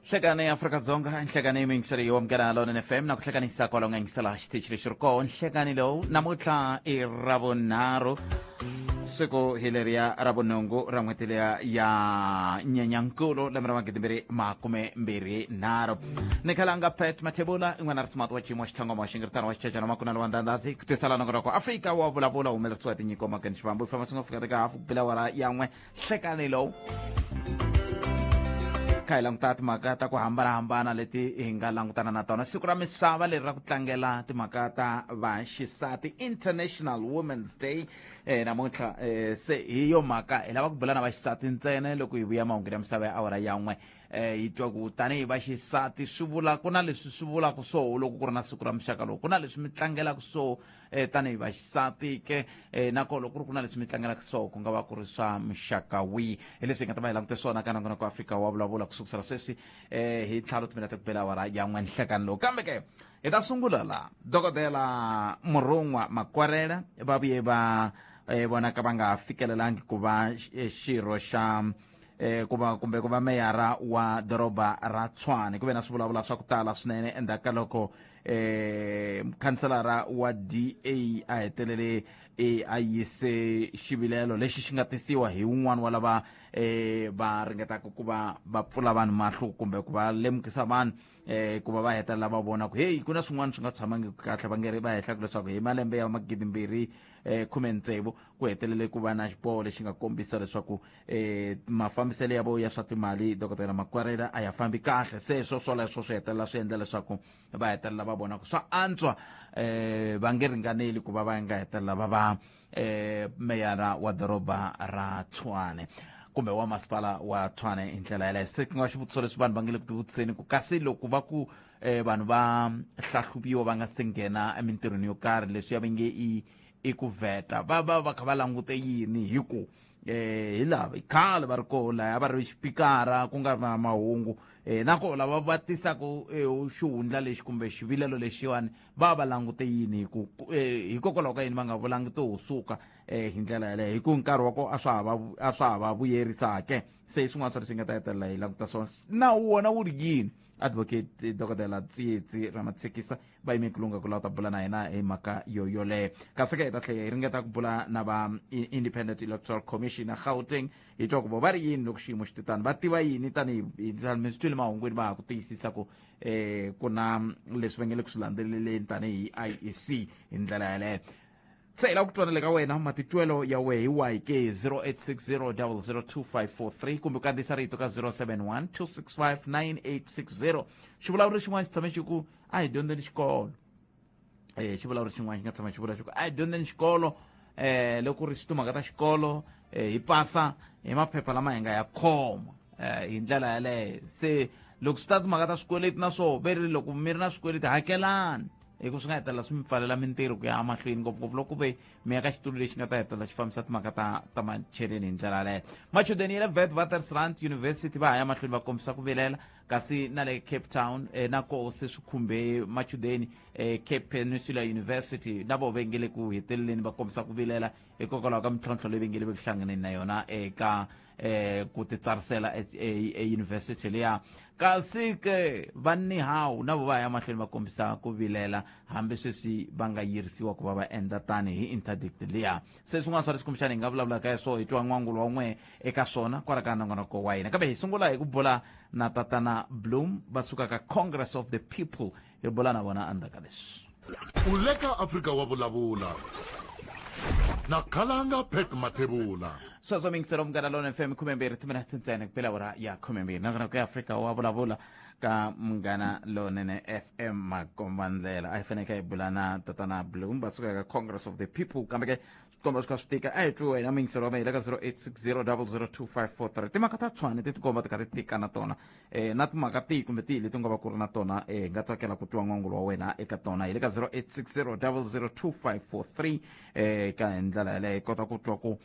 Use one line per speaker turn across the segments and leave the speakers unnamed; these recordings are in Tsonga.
Nhlekani Afrika-Dzonga, nhlekani miyingiselo yo amukela Lonene FM na ku hlekanisa kwalaho nga yingisela xitichi lexi ri koho. Nhlekani lowu namuntlha i Ravunharhu, siku hi leriya ra vunhungu ra n'hweti leya ya Nyenyankulu, lembe ra 2023. Ni khalanga Pat Mathebula, i n'wana ri smart wa xiyimo xithongoma xingiritano wa xichechana makuna lwandandhazi ku tisela nongonoko Afrika wa vulavula, humelerisiwa tinyiko makeni xivambu famba swi nga fika eka hafu ku bila awara ya n'we. Hlekani lowu kha hi languta timhaka ta ku hambanahambana leti hi nga langutana na tona. Siku ra misava leri ra ku tlangela timhaka ta vaxisati, International Women's Day, namuntlha. Se hi yo mhaka hi lava ku bula na vaxisati ntsena loko hi vuya mahungeni ya misava ya awara ya n'we. Hi twa ku tanihi vaxisati swi vula ku na leswi swi vulaka swo loko ku ri na siku ra muxaka lowu, ku na leswi mi tlangelaka swo tanihi vaxisati ke, na koho loko ku ri ku na leswi mi tlangelaka swo, ku nga va ku ri swa muxaka wihi? Hi leswi hi nga ta va hi langute swona ka nongonoko Afrika wa vulavula ku sukusela sweswi hi ntlhanu timinete ku bela awara ya n'we nhlekani lowu. Kambe ke hi ta sungula la Dokodela Murun'wa Makwarela va vuye va vonaka va nga fikelelangi ku va xirho xa ku va kumbe ku va meyara wa doroba ra Tshwane. Ku ve na swivulavula swa ku tala swinene endzhaku ka loko khanselara wa DA a hetelele a yise xivilelo lexi xi nga tisiwa hi wun'wana wa lava va ringetaka ku va va pfula vanhu mahlo kumbe ku va lemukisa vanhu ku va va hetelela va vona ku heyi, ku na swin'wana swi nga tshamangi kahle. Va nge ri va hehlaka leswaku hi malembe ya magidimbirhi khume tsevu ku hetelele ku va na xiboho lexi nga kombisa leswaku mafambiselo ya vo ya swa timali Dokodela Makwarela a ya fambi kahle. Se swo swoleswo swi hetelela swi endla leswaku va hetelela va vona ku swa antswa va nge ringaneli ku va va nga hetelela va va meyara wa doroba ra Tshwane kumbe wa masipala wa Tshwane hi ndlela yaleyo. Se ku nga xivutiso leswi vanhu va nge le ku tivutiseni ku kasi loko va ku vanhu va hlahluviwa va nga se nghena emintirhweni yo karhi, leswi ya va nge i ku vheta, va va va kha va langute yini? Hi ku hi lava khale va ri koho laya va ri xipikara ku nga ri na mahungu, na koho lava va tisaka xihundla lexi kumbe xivilelo lexiwani va va langute yini? Hi ku hikokwalaho ka yini va nga vulangi to ho suka hi ndlela yaleyo? Hi ku nkarhi wa ko a swa ha va a swa ha va vuyerisa ke. Se swin'wana swa leswi nga ta hetelela hi languta swona, nawu wona wu ri yini? Advocate Dokodela Tsietsi Ramatshekisa va yime ku lungha ku lava ta bula na hina hi mhaka yo yoleyo. Kasi ke hi ta tlhela hi ringeta ku bula na va Independent Electoral Commission ya Gauteng, hi twa ku vo va ri yini loko xiyimo xi titani, va tiva yini tanihi mi swi twile mahungwini va ha ku tiyisisa ku ku na leswi va nge le ku swi landzeleleni tanihi IEC hi ndlela yaleyo. Se hi lava ku twanele ka wena, matitwelo ya wehe hi wahi ke? 0860002543 kumbe u kandziyisa rito ka 071 265 9860. Xivulavuri xin'wana xi tshame xi ku a hi dyondzeni xikolo. Xivulavuri xin'wana xi nga tshama xi vula xi ku a hi dyondzeni xikolo, loko ku ri timhaka ta xikolo, hi pasa hi maphepha lama hi nga ya khoma hi ndlela yaleyo. Se loko swi ta timhaka ta swikweleti na swoho, ve ri loko mi ri na swikweleti hakelani, hi ku swi nga hetelela swi mi pfalela mintirho ku ya emahlweni, ngopfungopfu loko ku ve mi ya ka xitulu lexi nga ta hetelela xi fambisa timhaka ta macheleni hi ndlela yaleyo. Machudeni ya le Witwatersrand University va ha ya mahlweni va kombisa ku vilela, kasi na le Cape Town na koho se swi khumbe machudeni. Cape Peninsula University na vo ve nge le ku heteleleni va kombisa ku vilela hikokwalaho ka mintlhontlho leyi ve nge le ku hlanganeni na yona eka ku titsarisela eyunivhesiti liya. Kasi ke va Nihawu na vo va ya mahlweni va kombisa ku vilela hambi sweswi va nga yirisiwa ku va va endla tani hi interdict liya. Se swin'wana swa leswi kumbexana hi nga vulavulaka hi swoho, hi twa n'wangulo wa n'we eka swona kwala ka nongonoko wa hina. Kambe hi sungula hi ku bula na Tatana Bloom va suka ka Congress of the People, hi bula na vona endzhaku ka leswi.
U le ka Afrika wa vulavula na Khalanga Pat Mathebula.
Sweswo mingiselo Munghana Lona FM, 12 timinete ntsena ku bela awara ya 12. Nongonoko ya Afrika wa vulavula ka Munghana Lonene FM, makombandlela. A hi faneke hi bula na Tatana Bloom va suka ka Congress of the People, kambe ke swi komba swi kha swi tika. A hi twi wena mingiselo wa mina ka 0860002543. Timhaka ta Tshwane ti tikomba ti kha ti tika na tona, na timhaka tihi kumbe tihi leti nga va ku ri na tona, hi nga tsakela ku twa n'wangulo wa wena eka tona. Hi le ka 0860002543 ka hi ndlela yaleyo hi kota ku twa ku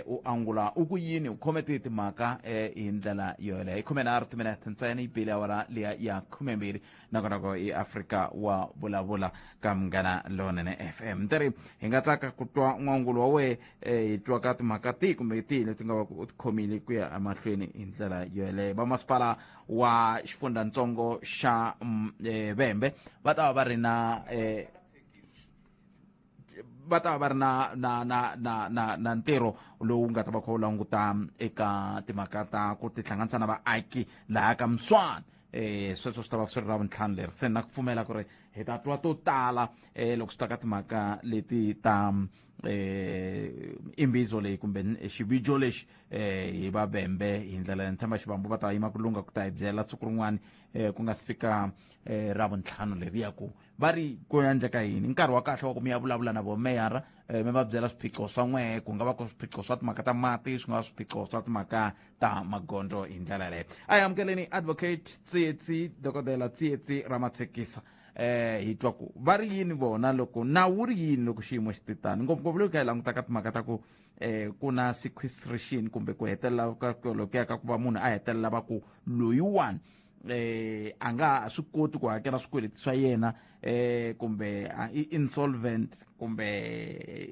U angula u ku yini, u khome tihi timhaka hi ndlela yoleyo. Hi 13 timinete ntsena yi bile awara liya ya 12, nakona ko i Afrika wa Vulavula ka Munghana Lonene FM. Ni ri hi nga tsaka ku twa n'wangulo wa wehe, hi twa ka timhaka tihi kumbe tihi leti nga va ku u ti khomile ku ya emahlweni hi ndlela yoleyo. Vamasipala wa xifundzantsongo xa Vhembe va ta va va ri na va ta va va ri na na na na na na ntirho lowu nga ta va kha wu languta eka timhaka ta ku tihlanganisa na vaaki laha ka Mswana. Sweswo swi ta va swi ri ra vuntlhanu leri, se na ku pfumela ku ri hi ta twa to tala loko swi ta ka timhaka leti ta imbizo leyi kumbe xivijo lexi hi Vavhembe hi ndlela ya Nthemba Xivambu. Va ta yima ku lunga ku ta hi byela siku rin'wana ku nga si fika ra vuntlhanu leriya ku va ri ku endleka yini, nkarhi wa kahle wa ku mi ya vulavula na vomeyara, mi va byela swiphiqo swa n'wehe, ku nga va ku swiphiqo swa timhaka ta mati, swi nga va swiphiqo swa timhaka ta magondzo hi ndlela yaleyo. A hi amukeleni Advocate Tsietsi, Dokodela Tsietsi Ramatshekisa, hi twa ku va ri yini vona, loko nawu wu ri yini loko xiyimo xi titani, ngopfungopfu loko hi languta ka timhaka ta ku ku na sequestration kumbe ku hetelela lokuya ka ku va munhu a hetelela va ku loyiwani a nga swi koti ku hakela swikweleti swa yena, kumbe i insolvent, kumbe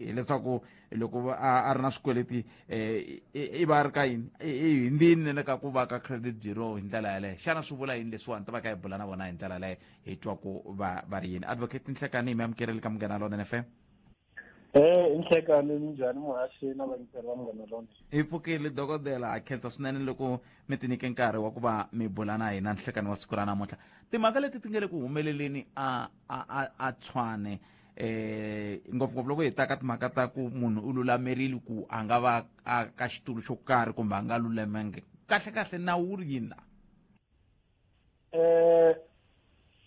hileswaku loko a ri na swikweleti i va a ri ka yini, i hindzini le ka ku va ka credit bureau hi ndlela yaleyo. Xana swi vula yini leswiwani? Ta va ka hi bula na vona hi ndlela yaleyo, hi twa ku va va ri yini. Advocate, nhlekani, hi mi amukerile ka Munghana Lonene FM.
Nhlekani, minjhani muhaxi na vayingiseri va Munghana Lonene?
Hi pfukile, dokodela. Ha khensa swinene loko mi ti nyike nkarhi wa ku va mi bula na hina nhlekani wa siku ra namuntlha. Timhaka leti ti nge le ku humeleleni a Tshwane, ngopfungopfu loko hi ta ka timhaka ta ku munhu u lulamerile ku a nga va a ka xitulu xo karhi kumbe a nga lulamangi kahle kahle, nawu wu ri yini laha?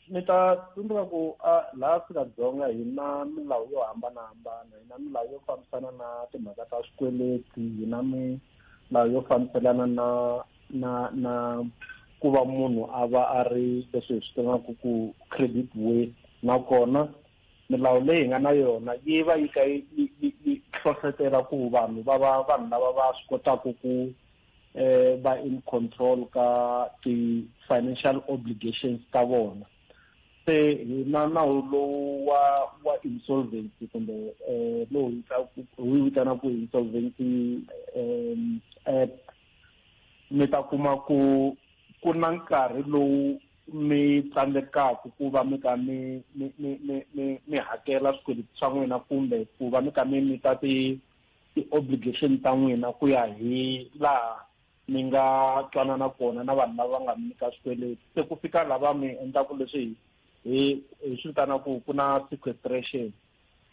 Ni ta tsundzuka ku a laha Afrika-Dzonga hi na milawu yo hambanahambana. Hi na milawu yo fambisana na timhaka ta swikweleti, hi na milawu yo fambiselana na ku va munhu a va a ri leswi hi swi tivaka ku credit worth. Nakona milawu leyi hi nga na yona yi va yi ka yi hlohlotela ku vanhu va va vanhu lava va swi kotaka ku va in control ka ti-financial obligations ta vona. Se hi na nawu lowu wa insolvency, kumbe lowu hi vitanaka Insolvency Act. Mi ta kuma ku ku na nkarhi lowu mi tsandzekaka ku va mi ka mi hakela swikweleti swa n'wina, kumbe ku va mi ka mi mita ti-obligation ta n'wina ku ya hi laha mi nga twanana kona na vanhu lava nga mi nyika swikweleti. Se ku fika lava mi endlaku leswi hi swi vitanaku ku na sequestration.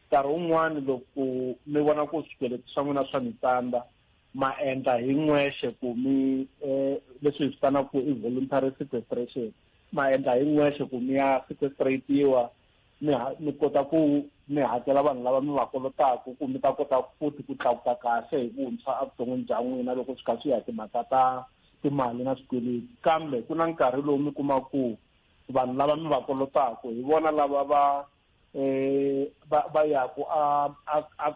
Nkarhi wun'wani loko mi vona ku swikweleti swa n'wina swa mi tsandza, ma endla hi n'wexe ku mi leswi hi vitanaka i voluntary sequestration, ma endla hi n'wexe ku mi ya sequestratiwa, mi kota ku mi hakela vanhu lava mi va kolotaku, ku mi ta kota futhi ku tlakuka kahle hi vuntshwa evuton'wini bya n'wina loko swi kha swi ya timhaka ta timali na swikweleti. Kambe ku na nkarhi lowu mi kuma ku vanhu lava mi va kolotaku hi vona lava va yaku a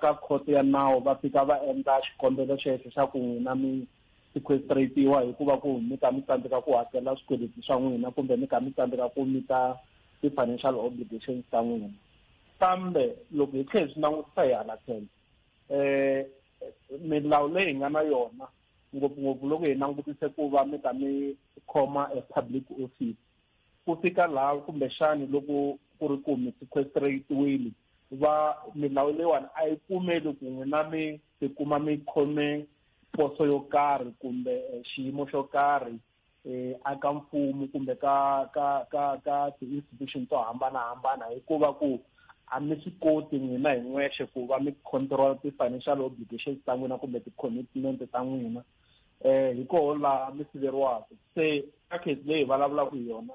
ka khoto ya nawu, va fika va endla xikombelo xexo xa ku n'wina mi sequestratiwa hikuva ku mi ka mi tsandzeka ku hakela swikweleti swa n'wina, kumbe mi ka mi tsandzeka ku mita ti-financial obligations ta n'wina. Kambe loko hi tlhela hi swi langutisa hi hala tlhelo, milawu leyi hi nga na yona, ngopfungopfu loko hi langutise ku va mi ta mi khoma a public office, ku fika laha kumbexani loko ku ri ku mi sequestratiwile, va milawu leyiwani a yi pfumeli ku n'wina mi tikuma mi khome poso yo karhi kumbe xiyimo xo karhi aka mfumo kumbe ka ti-institution to hambanahambana, hikuva ku a mi swi koti n'wina hi n'wexe ku va mi control ti-financial obligations ta n'wina kumbe ti-commitment ta n'wina. Hi koho laha mi siveriwaka. Se ka case leyi hi vulavulaka hi yona,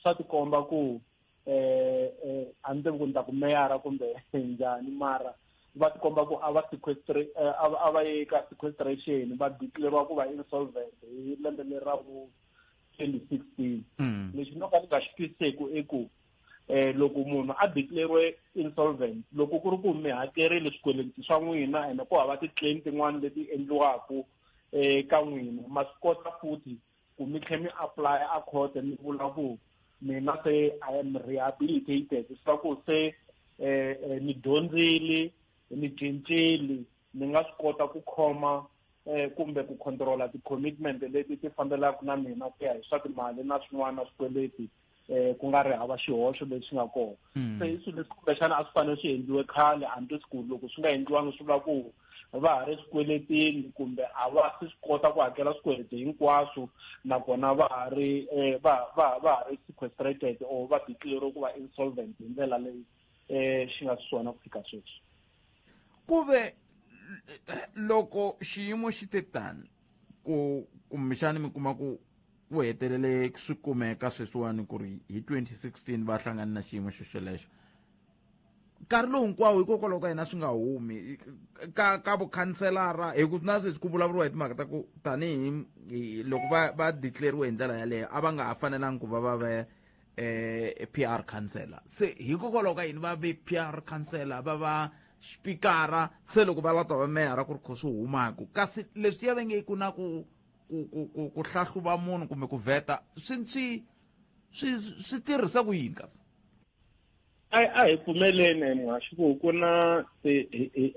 swa tikomba ku a ni tivi ku ni ta ku meyara kumbe njhani, mara va tikomba ku a va sequestra a va ye ka sequestration, va declariwa ku va insolvent hi lembe leri ra vu 2016. Lexi no ka ni nga xi twisiseku i ku Loko munhu a declare insolvent, loko ku ri ku mi hakerile swikweleti swa n'wina ene ku hava ti-claim tin'wana leti endliwaka ka n'wina, ma swi kota futhi ku mi tlhe mi apply a court, mi vula ku mina se I am rehabilitated, swa ku se ni dyondzile, ni cincile, ni nga swi kota ku khoma kumbe ku controla ti-commitment leti ti fambelaka na mina ku ya hi swa timali na swin'wana na swikweleti, ku nga ri hava xihoxo lexi nga kona. Se i swilo leswi kumbexana a swi fanele swi endliwe khale. Hambi ku loko swi nga endliwangi, swi vula ku va ha ri swikweletini kumbe a va se swi kota ku hakela swikweleti hinkwaswo, nakona va ha ri va va va ha ri sequestrated or va declare ku va insolvent hi ndlela leyi xi nga xiswona ku fika sweswi.
Ku ve loko xiyimo xi te tani, ku kumbexani mi kuma ku ku hetelele swi kumeka sweswiwani ku ri hi 2016 va hlangane na xiyimo xo xelexo, nkarhi lowu hinkwawo hikokwalaho ka hina swi nga humi ka vukhanselara, hi ku na sweswi ku vulavuriwa hi timhaka ta ku tanihi loko va declariwe hi ndlela yaleyo, a va nga ha fanelangi ku va va ve PR councillor. Se hikokwalaho ka yini va ve PR councillor, va va xipikara, se loko va lava ta va meyara ku ri kho swi humaku? Kasi leswi ya va nge ku na ku hlahluva munhu kumbe ku vheta swi tirhisa ku yini kasi?
A hi pfumeleni, muhaxi, ku na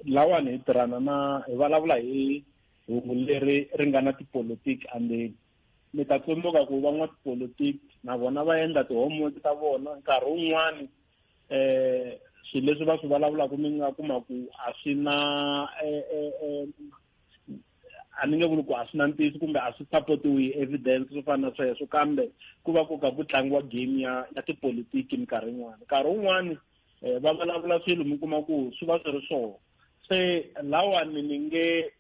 lawani hi tirhana na hi vulavula hi hungu leri ri nga na tipolotiki andzeni. Mi ta tsundzuka ku van'watipolitiki na vona va endla ti-homework ta vona. Nkarhi wun'wani swilo leswi va swi vulavulaka mi nga kuma ku a swi na, a ni nge vuli ku a swi na ntiyiso kumbe a swi supportiwi hi evidence, swo fana na sweswo, kambe ku va ku ka ku tlangiwa game ya tipolitiki minkarhi yin'wani. Nkarhi wun'wani va vulavula swilo mi kuma ku swi va swi ri swona. Se lawani ni nge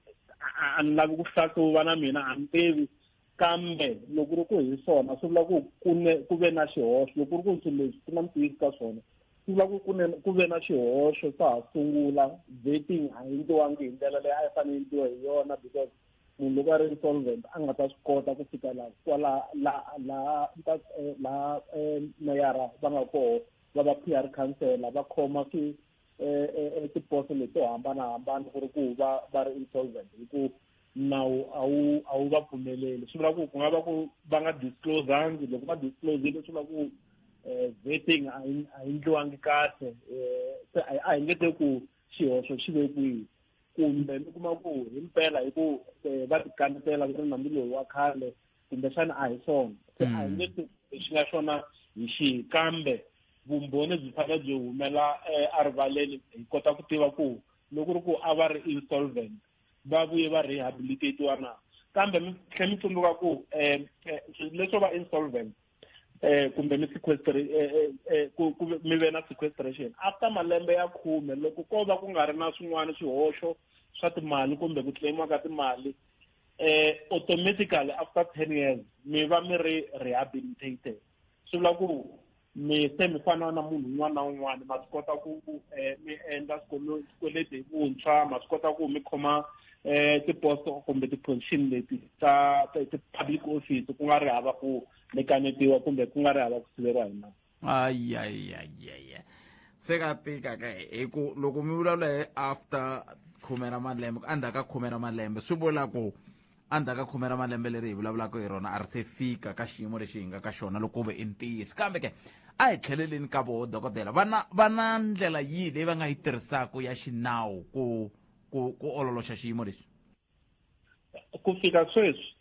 a ni lavi ku hlahluva na mina, a ni tivi, kambe loko ri ku hi swona, swi vula ku ku ve na xihoxo. Loko ri ku swilo leswi ku na ntiyiso ka swona, swi vula ku ve na xihoxo swa ha sungula. Vetting a yi endliwangi hi ndlela leyi a yi fanele yi endliwa hi yona, because munhu loko a ri insolvent a nga ta swi kota ku fika laha kwala laha meyara va nga koho, va va PR councillor, va khoma swi tiposo leti to hambanahambana ku ri ku va va ri insolvent, hi ku nawu a wu va pfumeleli. Swi vula ku ku nga va ku va nga disclosangi. Loko va disclosile, swi vula ku vetting a yi endliwangi kahle. Se a hi nge te ku xihoxo xi ve kwihi, kumbe mi kuma ku hi mpela hi ku va ti kanetela ku ri nandzu lowu wa khale, kumbexana a hi swona. Se a hi nge te xi nga xona hi xihi, kambe vumbhoni byi fanele byi humela erivaleni, hi kota ku tiva ku loko ri ku a va ri insolvent, va vuye va rehabilitatiwa na. Kambe mi tlhe mi tsundzuka ku leswo va insolvent kumbe mi sequestra ku mi ve na sequestration after malembe ya 10, loko ko va ku nga ri na swin'wana swihoxo swa timali kumbe ku claimiwa ka timali, automatically after 10 years mi va mi ri rehabilitated. Swi vula ku mi se mi fana na munhu un'wana na un'wana, ma swi kota ku mi endla swikweleti hi vuntshwa, ma swi kota ku mi khoma tiposto kumbe ti-position leti ta ti-public office, ku nga ri hava ku mi kanetiwa kumbe ku nga ri hava ku siveriwa hi nawu.
Ayayayaya, se ka tika ka hi ku loko mi vulavula hi after 10 ra malembe, endzhaku ka 10 ra malembe, swi vula ku endzhaku ka 10 ra malembe leri hi vulavulaka hi rona a ri se fika ka xiyimo lexi hi nga ka xona, loko ku ve i ntiyiso. Kambe ke a hi tlheleleni ka voho dokodela, va na ndlela yihi leyi va nga yi tirhisaka ya xinawu ku ololoxa xiyimo lexi?
Ku fika sweswi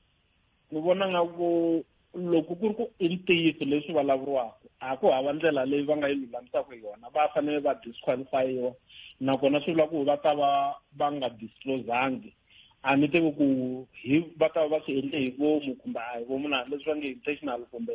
ni vona nga ku loko ku ri ku i ntiyiso leswi vulavuriwaka, a ku hava ndlela leyi va nga yi lulamisaka hi yona. Va fanele va disqualifyiwa, nakona swi vula ku va ta va va nga disclosangi. A ni tivi ku hi va ta va va swi endle hi vomu kumbe a hi vomu na, leswi va nge intentional kumbe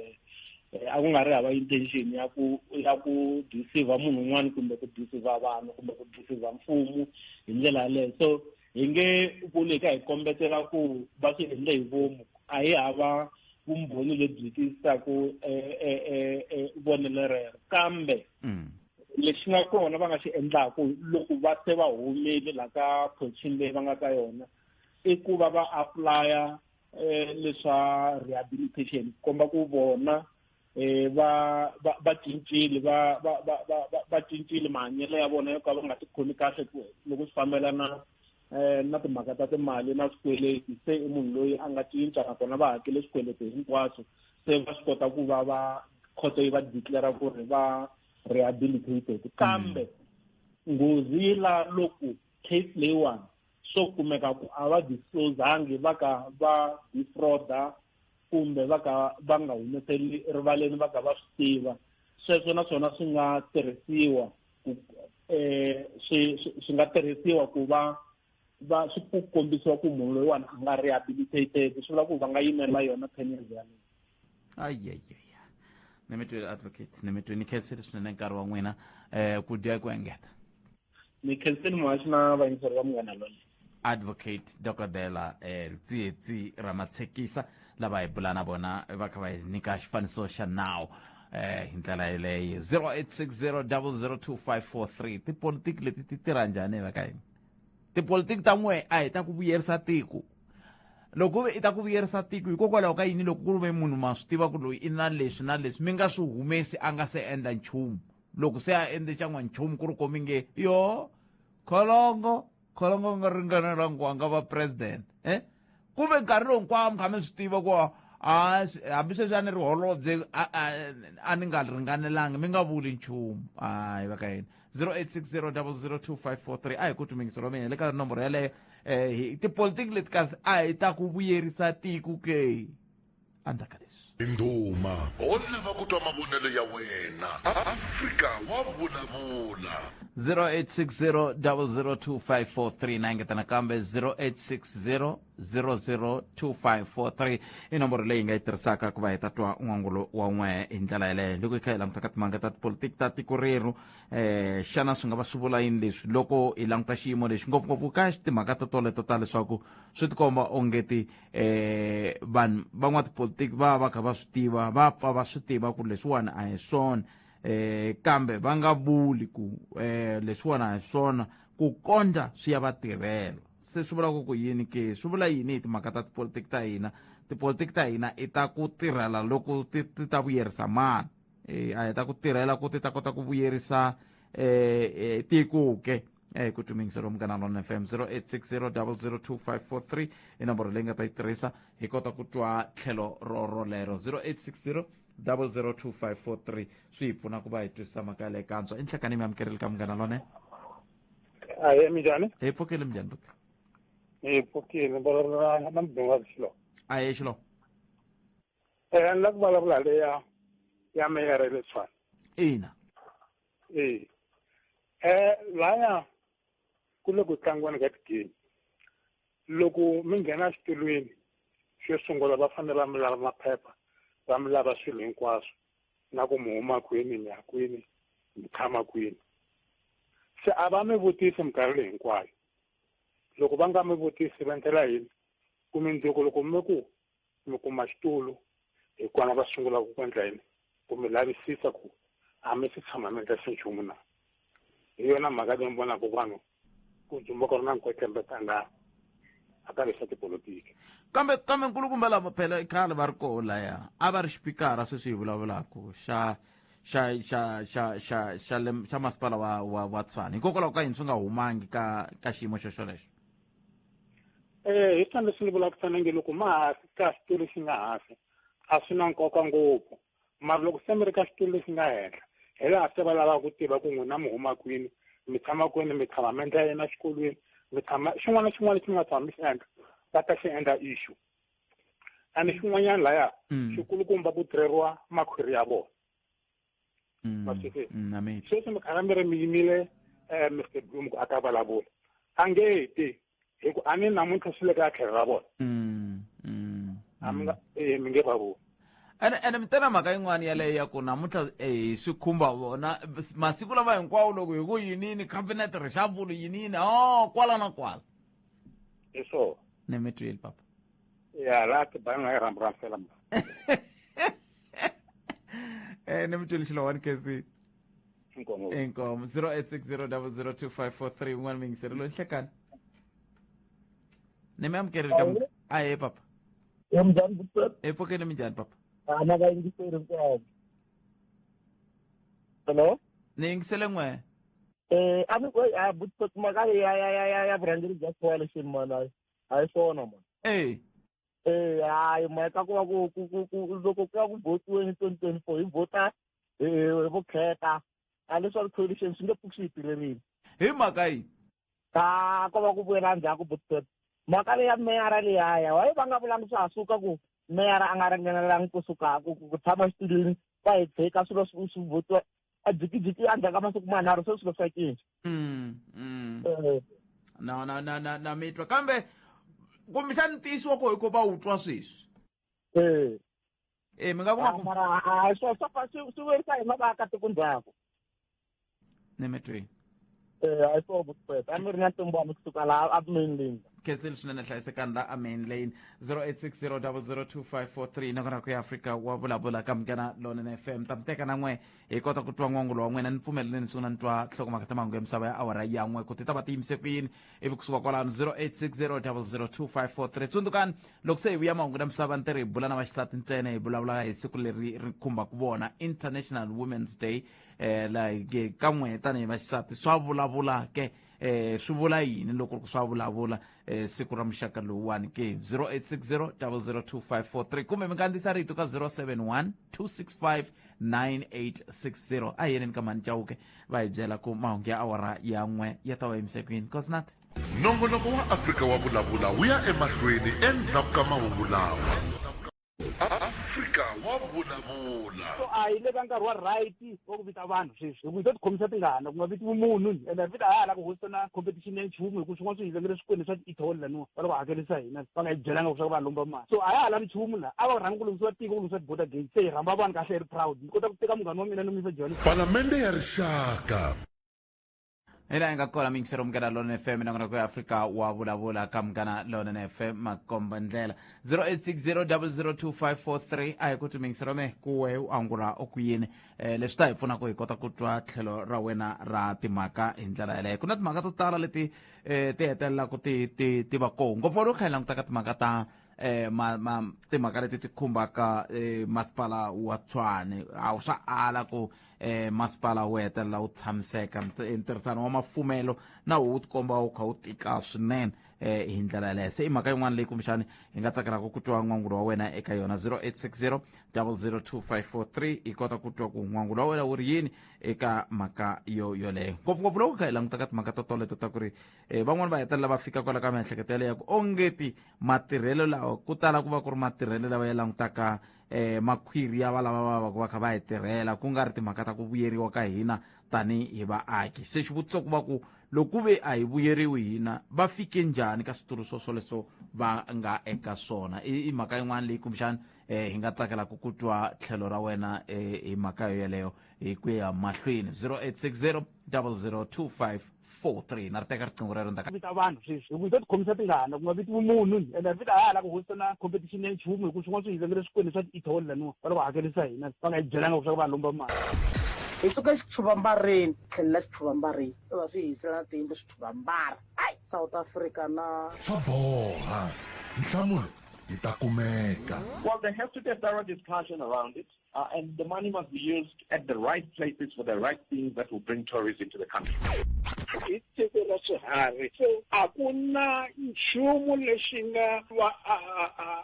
a ku nga ri hava intention ya ku deceive munhu un'wana kumbe ku deceive vanhu kumbe ku deceive mfumo hi ndlela yaleyo. So hi nge vuli hi ka hi kombetela ku va swi endle hi vomu, a hi hava vumbhoni lebyi tiyisisaka vonelo rero. Kambe lexi nga kona va nga xi endlaku loko va se va humile la ka position leyi va nga ka yona i ku va va applya leswa rehabilitation, komba ku vona. Va va va cincile va va va va va cincile mahanyelo ya vona yo ka va nga tikhomi kahle ku loko swi fambelana na timhaka ta timali na swikweleti. Se i munhu loyi a nga cinca, nakona va hakele swikweleti hinkwaswo, se va swi kota ku va va khoto yi va declare ku ri va rehabilitated. Kambe nghozi yi la loko case leyiwani swo kumeka ku a va disclosangi, va ka va defrauda kumbe va ka va nga humeseli rivaleni, va ka va swi tiva sweswo, naswona swi nga tirhisiwa ku swi swi nga tirhisiwa ku va va swi ku kombisiwa ku munhu loyiwani a nga rehabilitated. Swi vula ku va nga yimela yona 10 years yaleyo.
Ayayaya, ni mi twile, advocate, ni mi twile. Ni khensile swinene nkarhi wa n'wina. Ku dya ku engeta.
Ni khensile, muhaxi na vayingiseri va Munghana Lone.
Advocate Dokodela Tsietsi Ramatshekisa lava hi bula na vona, va kha va hi nyika xifaniso xa nawu hi ndlela yeleyo. 0860002543. Tipolitiki leti ti tirha njhani va ka hina? Tipolitiki ta n'we a hi ta ku vuyerisa tiko. Loko ve i ta ku vuyerisa tiko, hikokwalaho ka yini loko ku ri ve munhu ma swi tiva ku loyi i na leswi na leswi, mi nga swi humesi a nga se endla nchumu? Loko se a endle xan'wa nchumu, ku ri komi nge yo kholongo kholongo nga ringanelangi ku a nga va president, kumbe nkarhi lowu hinkwawo mi kha mi swi tiva ku a hambi sweswi a ni ri holobye a ni nga ringanelangi, mi nga vuli nchumu? Hayi, va ka yini? 0860002543. A hi ku tumingiselo mina le ka nomboro yeleyo. Tipolitiki leti kasi a hi ta ku vuyerisa tiko ke endzhaku ka leswi?
Ndhuma ho lava ku twa mavonelo ya wena. Afrika wa vulavula.
0860002543. Na engeta nakambe, 0860002543 i nomboro leyi hi nga yi tirhisaka ku va hi ta twa n'wangulo wa n'we hi ndlela yeleyo. Loko hi kha hi languta ka timhaka ta tipolitiki ta tiko rerhu, xana swi nga va swi vula yini leswi loko hi languta xiyimo lexi, ngopfungopfu ka timhaka to toleto ta leswaku swi tikomba ongeti vanhu van'watipolitiki va va kha va swi tiva, va pfa va swi tiva ku leswiwani a hi swona, kambe va nga vuli ku leswiwani a hi swona ku kondza swi ya va tirhela? Se swi vula ku yini ke? Swi vula yini hi timhaka ta tipolitiki ta hina? Tipolitiki ta hina i ta ku tirhela loko ti ta vuyerisa mani? A hi ta ku tirhela ku ti ta kota ku vuyerisa tiko ke? Ku tumingiselo Munghana Lona FM, 0860002543 i nomboro leyi nga ta yi tirhisa hi kota ku twa tlhelo ro rolero. 0860002543 swi hi pfuna ku va hi twisisa mhaka yaleyo kantswa. I nhlekani, mi amukerile ka Munghana Lone.
Ahe, minjhani?
Hi pfukile, minjhani buti?
Hi pfukile, vulavula na Mudunga Xilo.
Ahe, Xilo.
Ni la ku vulavula leya ya meyara le Tshwane.
Ina.
E laya ku le ku tlangiweni ka tigame. Loko mi nghena xitulwini xo sungula, va fanele va mi lava maphepha, va mi lava swilo hinkwaswo, na ku mi huma kwini, mi ya kwini, mi tshama kwini. Se a va mi vutisi minkarhi leyi hinkwayo. Loko va nga mi vutisi, va endlela yini ku mindzuku loko mi ku mi kuma xitulu, hi kona va sungulaka ku endla yini? Ku mi lavisisa ku a mi se tshama mi endla xinchumu na. Hi yona mhaka leyi mi vonaka vanhu ku dzumba ku ri na nkwetlembetana a ka leswa tipolotiki.
Kambe nkulukumba, lava phela i khale va ri koho laya, a va ri xipikara sweswi hi vulavulaka xa xa xa xa xa xa le xa masipala wa Tshwane, hikokwalaho ka yini swi nga humangi ka xiyimo xo xolexo?
Hi swona leswi ni vulaka fanenge loko ma ha ka xitulu lexi nga hansi, a swi na nkoka ngopfu, mara loko se mi ri ka xitulu lexi nga henhla, hi laha se va lavaka ku tiva ku n'wina mi huma kwini, mi tshama kwini, mi tshama mi endla yini exikolweni, mi tshama xin'wana na xin'wana lexi mi nga tshama mi xi endla, va ta xi endla issue. And xin'wanyana laya, xikulukumba ku tirheriwa makhwiri ya vona. Ma swi twisisa? Sweswi mi karhi mi ri mi yimile Mr Bloom ku a ta vulavula, a nge ti, hi ku a ni namuntlha swi le ka tlhelo ra vona. A mi nga mi nge va voni.
Ene mi tena mhaka yin'wana yaleyo ya ku namuntlha swi khumba vona, masiku lama hinkwawo loko hi ku yinini cabinet reshuffle, yinini o kwala na kwala.
Hi swona.
Ni mi twile, papa.
Ya laha tibanga hi rhambu ra fela ma.
Ni mi twile, xilo one kc.
Inkomo.
Inkomo. 0860002543, un'wana miyingiseri loyi. Nhlekani, ni mi amukerile ka. Ahe, papa.
Minjhani?
Hi pfukile, minjhani, papa?
Ana vayingiseri hinkwavo. Hello.
Ni yingisele n'we.
A ni a mhaka leyi ya vurhangeri bya coalition man, a hi swona man.
Eh.
Eh, hayi, mhaka ku va ku loko ku ya ku votiweni 2024 hi vhota hi vukheta, a leswaku coalition swi nge pfuki swi hi tirherile.
Hi mhaka yi?
A ko va ku vuyela ndzhaku, but mhaka leyi ya meyara leyaya, wayi va nga vulangi swa ha suka ku meyara a nga ringanelangi kusuka ku tshama xitulwini, va hi tshika swilo swi votiwa a jikijiki endzhaku ka masiku manharhu, se swilo swa cinca.
Na mi twa, kambe kumbexani ntiyiso wa koho i ku va wu twa sweswi.
Eh.
E mi nga kuma ku
Mara a swa swi vuyerisa hina vaakatiko ndzhaku.
Ni mi twi.
Eh, a hi swo vutisa, a mi ri na ntombwana kusuka laha a main lane.
Khensile swinene, hlayisekani la a main lane. 0860002543, nakona ku ya Afrika wa vulavula ka Munghana Lonene FM. Ta mi teka na n'we hi kota ku twa n'wangulo wa n'wina. Ni pfumeleleni ni sungula ni twa nhlokomhaka ta mahungu ya misava ya awara ya n'we ku ti ta va ti yimise ku yini, ivi kusuka kwalano 0860002543. Tsundzukani, loko se hi vuya mahungu ya misava, ni tirhi hi bula na vaxisati ntsena, hi vulavula hi siku leri ri khumbaka vona, International Women's Day. Like ka n'we tanihi vaxisati, swa vulavula ke? Swi vula yini loko ku swa vulavula siku ra muxaka lowuwani ke? 0860002543, kumbe mi kandziyisa rito ka 071 265 9860. A hi yeneni ka Mhani Chauke, va hi byela ku mahungu ya awara ya n'we ya ta va yimise kwini. Cosnat.
Nongonoko wa Afrika wa Vulavula wu ya emahlweni endzhaku ka mahungu lawa. Afrika wa Vulavula.
So a hi le ka nkarhi wa right wa ku vita vanhu sweswi, hi ku hi to tikhomisa tingana ku nga vitiwi munhu, ende vita ha ha la ku hosta na competition ya nchumu, hi ku swin'wana swi hi vekele swikweleti swa ti-etoll laniwa, va loko hakerisa hina va nga hi byelanga ku swa ku va lomba mali. So a ya ha lavi nchumu laha, a va rhanga ku lunghisiwa tiko, ku lunghisiwa ti-border gate, se hi rhamba vanhu kahle, hi ri proud. Ni kota ku teka munghana wa mina ni n'wi yisa Johannesburg.
Palamende ya Rixaka.
Hi laha hi nga kona mingisero Munghana Lonene FM, nakona ku ya Afrika wa vulavula ka Munghana Lonene FM, makomba ndlela 0860002543. A hi ku timingisero me kuwe u angula u ku yini? Leswi ta hi pfuna ku hi kota ku twa tlhelo ra wena ra timhaka hi ndlela yeleyo. Ku na timhaka to tala leti ti hetelelaka ti va koho, ngopfu loko kha hi languta ka timhaka ta ma, ma timhaka leti ti khumbaka masipala wa Tshwane. A wu swa ala ku masipala wu hetelela wu tshamiseka, ntirhisano wa mafumelo na wu tikomba wu kha wu tika swinene hi ndlela yaleyo. Se i mhaka yin'wana leyi kumbexani hi nga tsakelaka ku twa n'wangulo wa wena eka yona, 0860 002543, hi kota ku twa ku n'wangulo wa wena wu ri yini eka mhaka yo yoleyo, ngopfungopfu loko kha hi languta ka timhaka to toleto ta ku ri van'wani va hetelela va fika kwala ka miehleketo yaleyo ya ku ongeti matirhelo lawa ku tala ku va ku ri matirhelo lawa ya langutaka makhwiri ya valava va va va kha va hi tirhela, ku nga ri timhaka ta ku vuyeriwa ka hina tanihi vaaki. Se xivutiso ku va ku loko ku ve a hi vuyeriwi hina, va fike njhani ka switulu swo swoleswo va nga eka swona? I mhaka yin'wana leyi kumbexani hi nga tsakelaka ku twa tlhelo ra wena hi mhaka yo yeleyo hi ku ya mahlweni. 0860 002543, na ri teka riqingho rero ndzhaku.
Vita vanhu sweswi, hi ku hi to tikhomisa tingana ku nga vitiwi munhu, ende vita ha ha la ku hosta na competition ya nchumu, hi ku swin'wana swi hi vekele swikweleti swa ti-etoll laniwa, va loko hakerisa hina va nga hi byelanga ku swa ku va lomba mali.
Hi suka xichuvambareni, tlhelela xichuvambareni, se va swi hisela na tiyindlu swichuvambara. Ai, South Africa na.
Swa boha, nhlamulo yi ta kumeka.
Well, there has to be a thorough discussion around it. And the money must be used at the right places for the right things that will bring tourism to the country.
I tiko ra swiharhi, so a ku na nchumu lexi nga va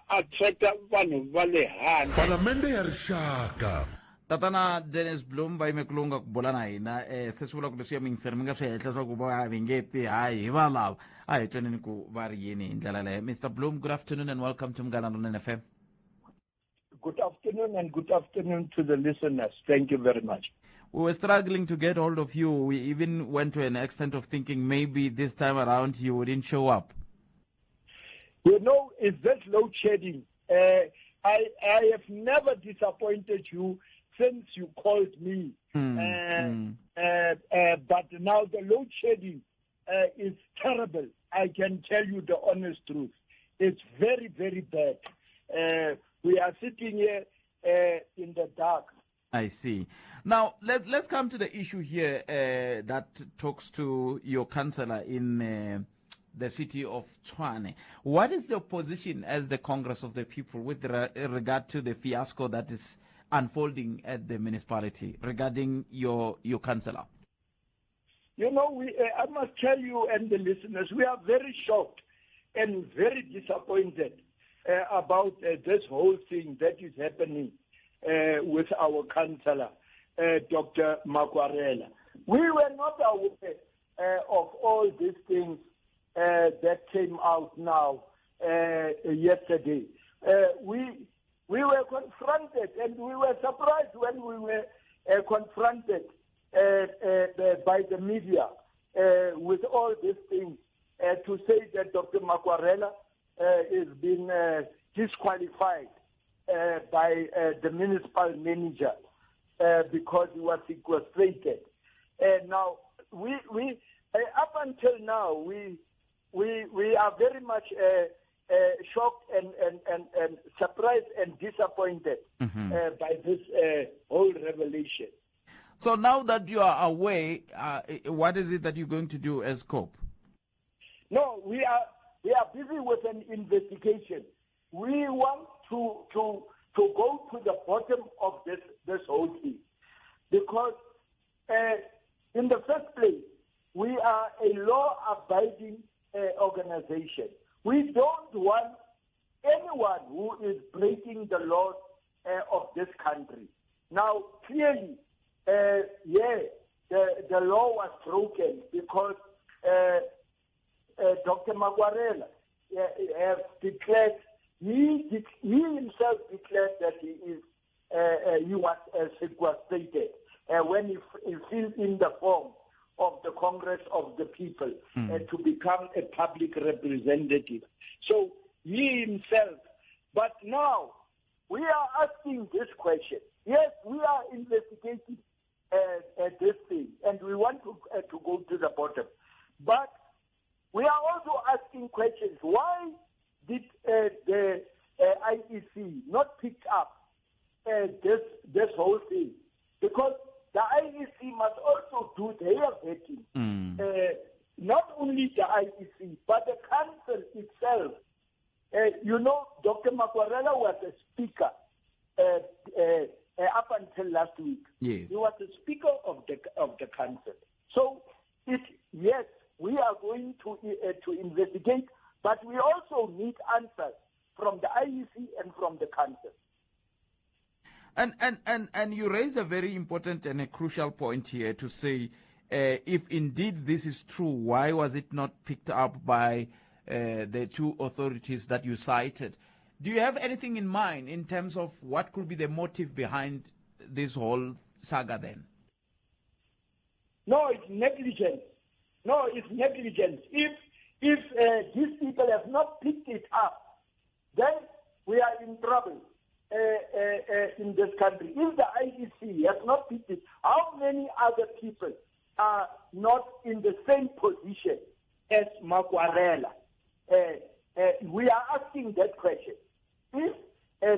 attracta vanhu va le handle.
Palamende ya Rixaka.
Tatana Dennis Bloom va yime ku lunga ku bula na hina. Se swi vula ku leswi ya mingiseri mi nga swi henhla swa ku va vingeti hayi hi va lava, a hi tweneni ku va ri yini hi ndlela leyo. Mr Bloom, good afternoon and welcome to Munghana Lonene FM.
Good afternoon and good afternoon to the listeners. Thank you very much.
We were struggling to get hold of you. We even went to an extent of thinking maybe this time around you wouldn't show up.
You know, it's that load shedding. I have never disappointed you since you called me. But now the load shedding is terrible. I can tell you the honest truth. It's very, very bad. We are sitting here in the dark.
I see. Now, let's come to the issue here that talks to your councillor in the city of Tshwane. What is your position as the Congress of the People with regard to the fiasco that is unfolding at the municipality regarding your your councillor?
You know, we, I must tell you and the listeners, we are very shocked and very disappointed about this whole thing that is happening with our councillor, Dr. Makwarela. We were not aware of all these things that came out now yesterday. We we were confronted and we were surprised when we were confronted by the media with all these things to say that Dr. Makwarela is being disqualified by the municipal manager because he was sequestrated. And now, we, we up until now, we, we, we are very much shocked and, and, and, and surprised and disappointed mm-hmm. by this whole revelation.
So now that you are aware, what is it that you're going to do as COPE?
No, we are we are busy with an investigation. We want to to to go to the bottom of this this whole thing, because in the first place, we are a law-abiding organization. We don't want anyone who is breaking the laws of this country. Now, clearly, yeah, the, the law was broken because Dr. Makwarela have declared, he, he himself declared that he is he was sequestrated when he, he filled in the form of the Congress of the People to become a public representative. So he himself. But now we are asking this question. Yes, we are investigating this thing, and we want to, to go to the bottom. But we are also asking questions. Why did the IEC not pick up this, this whole thing? Because the IEC must also do their vetting. Not only the IEC, but the council itself. You know, Dr. Makwarela was a speaker up until last week.
Yes.
He was the speaker of the of the council. So, it yes, we are going to to investigate, but we also need answers from the IEC and from the council.
And and and and you raise a very important and a crucial point here to say, if indeed this is true, why was it not picked up by the two authorities that you cited? Do you have anything in mind in terms of what could be the motive behind this whole saga then?
No, it's negligence. No, it's negligence. If if these people have not picked it up, then we are in trouble in this country. If the IEC has not picked it, how many other people are not in the same position as Makwarela? We are asking that question. If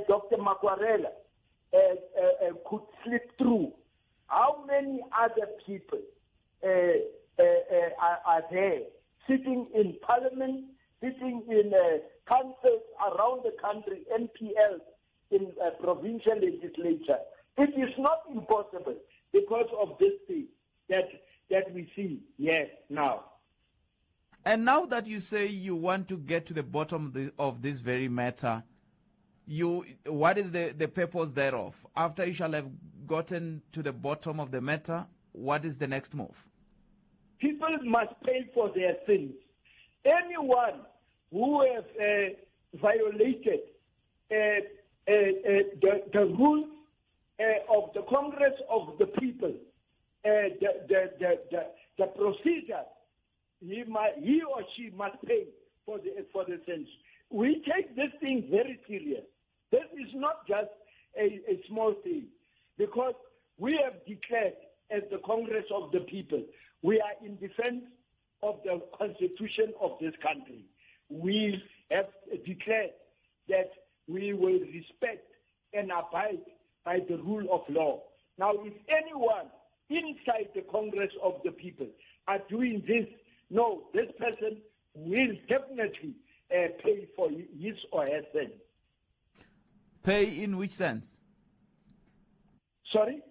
Dr. Makwarela could slip through, how many other people are, are there sitting in parliament, sitting in councils around the country, NPLs, in provincial legislature? It is not impossible because of this thing that, that we see here now.
And now that you say you want to get to the bottom of this very matter, you what is the, the purpose thereof? After you shall have gotten to the bottom of the matter, what is the next move?
People must pay for their sins. Anyone who has violated the, the rules of the Congress of the People, the, the, the, the, the procedure, he, might, he or she must pay for the, for the sins. We take this thing very serious. This is not just a, a small thing, because we have declared as the Congress of the People, we are in defense of the constitution of this country. We have declared that we will respect and abide by the rule of law. Now, if anyone inside the Congress of the People are doing this, no, this person will definitely pay for his or her sin.
Pay in which sense?
Sorry?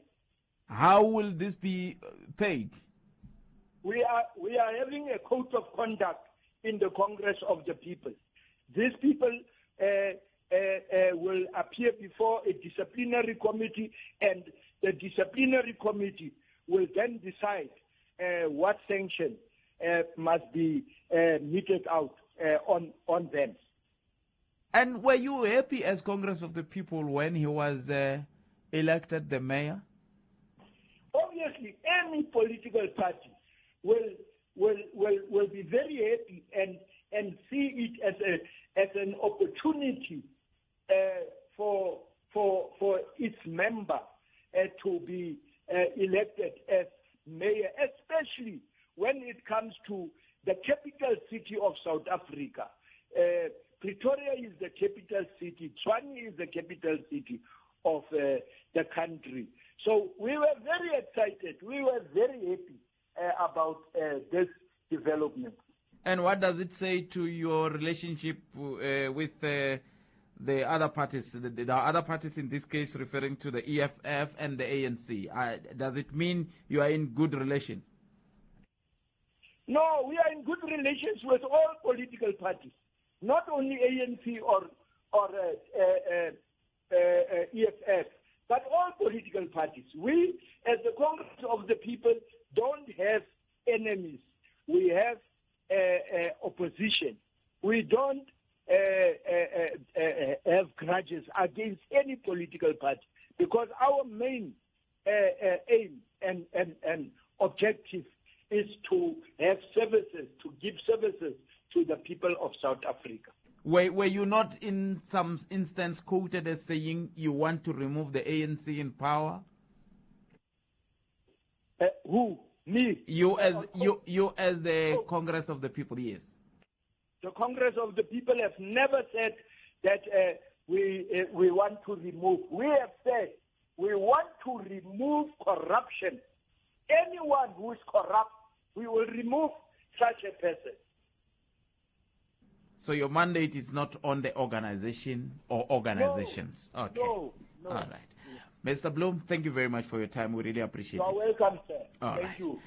How will this be paid?
We are, we are having a code of conduct in the Congress of the People. These people will appear before a disciplinary committee, and the disciplinary committee will then decide what sanction must be meted out on, on them.
And were you happy as Congress of the People when he was elected the mayor?
Obviously, any political party will will will will be very happy and and see it as a as an opportunity for for for its member to be elected as mayor, especially when it comes to the capital city of South Africa. Pretoria is the capital city, Tshwane is the capital city of the country. So we were very excited, we were very happy about this development.
And what does it say to your relationship with the other parties, the, the other parties in this case referring to the EFF and the ANC? Does it mean you are in good relations?
No, we are in good relations with all political parties, not only ANC or, or EFF, but all political parties. We, as the Congress of the People, don't have enemies. We have opposition. We don't have grudges against any political party because our main aim and, and, and objective is to have services, to give services to the people of South Africa.
Were, were you not in some instance quoted as saying you want to remove the ANC in power?
Who? Me?
You as you you as the Congress of the People, yes.
The Congress of the People have never said that we we want to remove. We have said we want to remove corruption. Anyone who is corrupt, we will remove such a person.
So your mandate is not on the organization or organizations.
No,
okay.
No, no.
All right. Mr. Bloem, thank you very much for your time. We really appreciate
You are
it.
welcome, sir.
All
Thank
right.
you.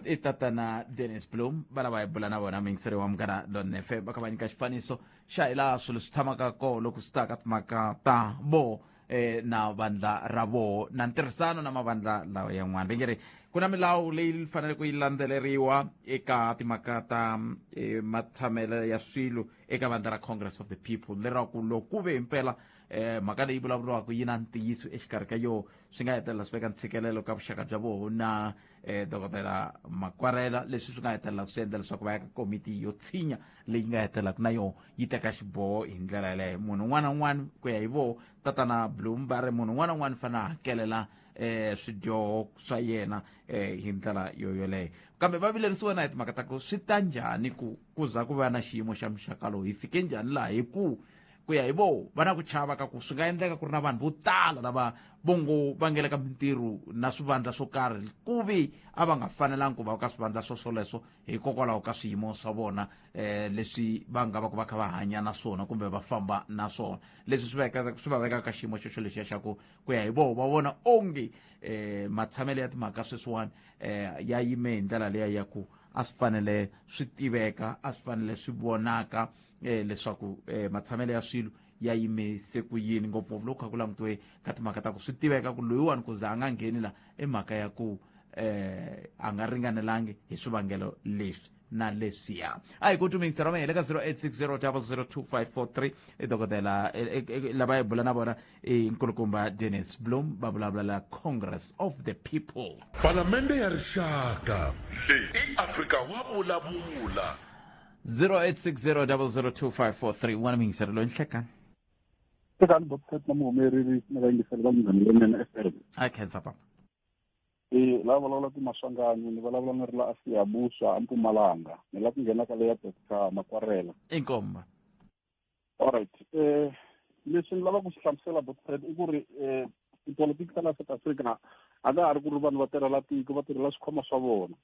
I tatana Dennis Bloem va lava hi bula na vona muyingiseri wa Munghana Lonene FM va kha va nyika xifaniso xa hi laha swilo swi tshamaka kona loko swi ta ka timhaka ta voho eh, na vandla ra voho na ntirhisano na mavandla lawa yan'wana va nge ri ku na milawu leyi faneleke yi landzeleriwa eka timhaka ta eh, matshamelo ya swilo eka vandla ra Congress of the People leraku loko ku ve himpela eh mhaka leyi vulavuriwaka yi na ntiyiso exikarhi ka yoho swi nga hetelela swi veka ntshikelelo ka vuxaka bya voho na eh dokodela Makwarela leswi swi nga hetelela swi endla leswaku va ya ka komiti yo tshinya leyi nga hetelelaka na yoho yi teka xiboho hi ndlela yeleyo munhu un'wana na un'wana ku ya hi voho tatana Bloem va ri munhu un'wana na un'wana fanele a hakelela eh swidyoho swa yena eh hi ndlela yo yoleyo kambe va vilerisiwa na hi timhaka ta ku swi ta njhani ku ku za ku va na xiyimo xa muxaka lowu hi fike njhani laha hi ku ku ya hi voho va na ku chava ka ku swi nga endleka ku ri na vanhu vo tala lava vo ngo va nge le ka mintirho na swivandla swo karhi ku vi a va nga fanelangi ku va ka swivandla swo swoleswo hikokwalaho ka swiyimo swa vona um leswi va nga va ku va kha va hanya na swona kumbe va famba na swona leswi swi veka swi va vekaka ka xiyimo xexo lexiya xa ku ku ya hi voho va vona onge um matshamelo ya timhaka sweswiwani um ya yime hi ndlela leya ya ku a swi fanele swi tiveka a swi fanele swi vonaka eh, leswaku eh, matshamelo ya swilo ya yimise ku yini ngopfungopfu loko kha ku langutiwe ka timhaka ta ku swi tiveka ku loyiwani ku za a nga ngheni la i mhaka ya ku eh a nga ringanelangi hi swivangelo leswi na leswiya a hi ku tumingisa ra mehe le ka 0860002543 i dokodela lava hi bula na vona i nkulukumba Dennis Bloem va vulavula la Congress of the People.
Palamende ya Rixaka. Leyi i Afrika wa vulavula.
0860002543 n'wana muyingiseri loyi nhlekani.
Tekani Bobcat na muhumeleri na vayingiseri va Munghana Lonene FM.
A khensa papa.
E la vulavula ku Maswanganyi ni vulavula ni ri la Asiyabuswa a Mpumalanga ni la ku nghena ka leya Dr Makwarela.
Inkomba.
Alright eh leswi ni lava ku swi hlamusela Botfred i ku ri eh tipolotiki ta la South Africa a ka ha ri ku ri vanhu va tirhela tiko va tirhela swikhwama swa vona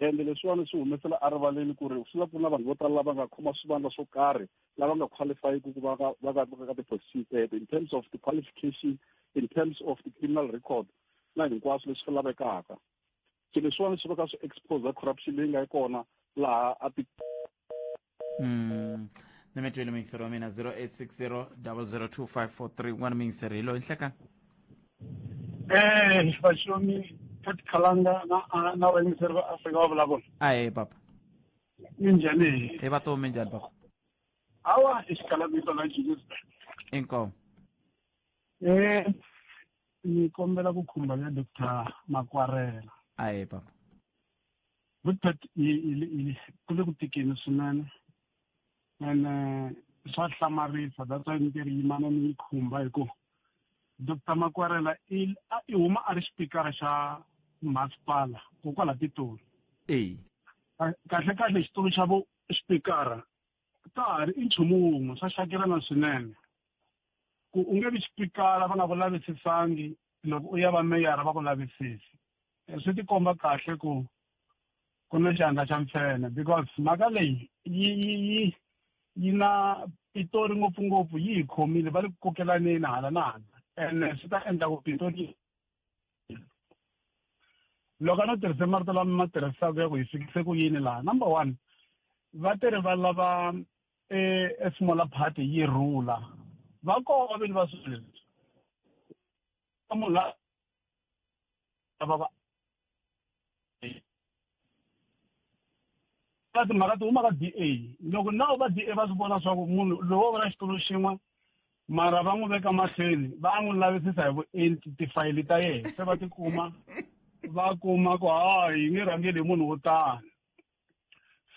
ende leswiwani swi humesela erivaleni ku ri swi la ku na vanhu vo tala lava nga khoma swivandla swo karhi lava nga qualifyiki ku va ka va ka ka ti-position teto in terms of the qualification in terms of the criminal record.
Na hinkwaswo leswi swi lavekaka. Swilo leswiwani swi va kha swi expose corruption leyi nga kona laha a ti.
Ni mi twile muyingiseri wa mina, 0860 002543. Un'wana muyingiseri hi loyi, nhlekani.
Vaxomi Pat Khalanga na vayingiseri va Afrika va vulavula.
Ahe papa.
Minjhani?
Hi va tomi, minjhani papa?
Awa, i xikalavito la Johannesburg.
Inkomu.
Ni kombela ku khumba ya Dr Makwarela.
Ahe papa.
Goodpat, ku le ku tikeni swinene ene swa hlamarisa, that's why ni ke ri yimana ni yi khumba, hi ku Dr Makwarela i huma a ri xipikara xa masipala kokwala Pitori. Kahle kahle xitulu xa vo xipikara ta ha ri i nchumu wun'we, swa xakelana swinene ku u nge vi xipikara va nga ku lavisisangi, loko u ya va meyara va ku lavisisi. Swi tikomba kahle ku ku na xandla xa mfene, because mhaka leyi yi na Pitori ngopfungopfu, yi hi khomile, va le ku kokelaneni hala na hala, ene swi ta endla ku Pitori loko a no tirhise marito lama ma tirhisaka ya ku hi fikise ku yini laha. Number one, va tirhi va lava e smaller party yi rhula, va kona vini va swilo leswi, munhu la va ka timhaka ti huma ka DA. Loko nawu va DA va swi vona swa ku munhu lowo va na xitulu xin'we, mara va n'wi veka mahlweni, va n'wi lavisisa hi vuenti tifayili ta yena, se va tikuma va kuma ku ha hi nge rhangeli hi munhu wo tani.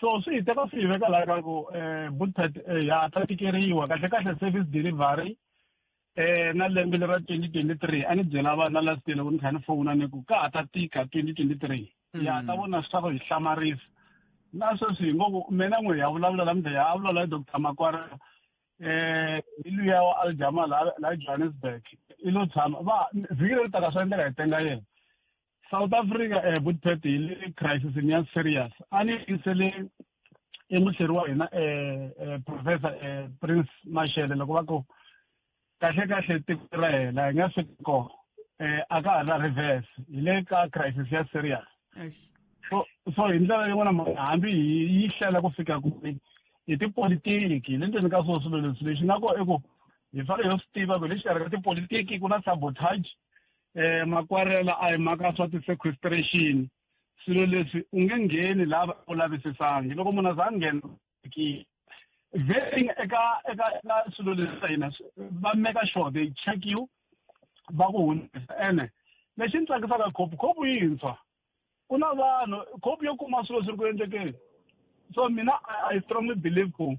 So swi hi teka swi hi veka laha ka ku Bootpad ya ta tikeriwa kahle kahle service delivery na lembe lera 2023. A ni byela vanhu na last year loko ni kha ni fowuna ni ku ka ha ta tika 2023, ya ta vona swi ta ku hi hlamarisa. Na sweswi hi ngo ku mina n'we ya vulavula namuntlha, ya vulavula hi Dr Makwara, hi luya wa Aljama la Johannesburg, i lo tshama va vhiki leri taka, swa endleka hi tenga yena. South Africa, Bootpad, hi le crisis ya serious. A ni yingisele i muhleri wa hina, Professor Prince Mashele, loko va ku kahle kahle tiko ra hela hi nga fiki kona, a ka ha ri na reverse, hi le ka crisis ya serious. So hi ndlela yin'wana, hambi hi yi hlela ku fika kwihi hi tipolitiki, hi le ndzeni ka swona swilo leswi. Lexi nga kona i ku hi fanele hi swi tiva ku le xikarhi ka tipolitiki ku na sabotage. Makwarela a hi mhaka swa ti-sequestration, swilo leswi u nge ngheni laha u lavisisangi. Loko munhu a za a nghena vetting eka swilo leswi swa hina, va make sure they check you, va ku hundzisa. Ene lexi ni tsakisaka, COPE yintshwa, ku na vanhu COPE yo kuma swilo swi ri ku endlekeni. So mina I strongly believe ku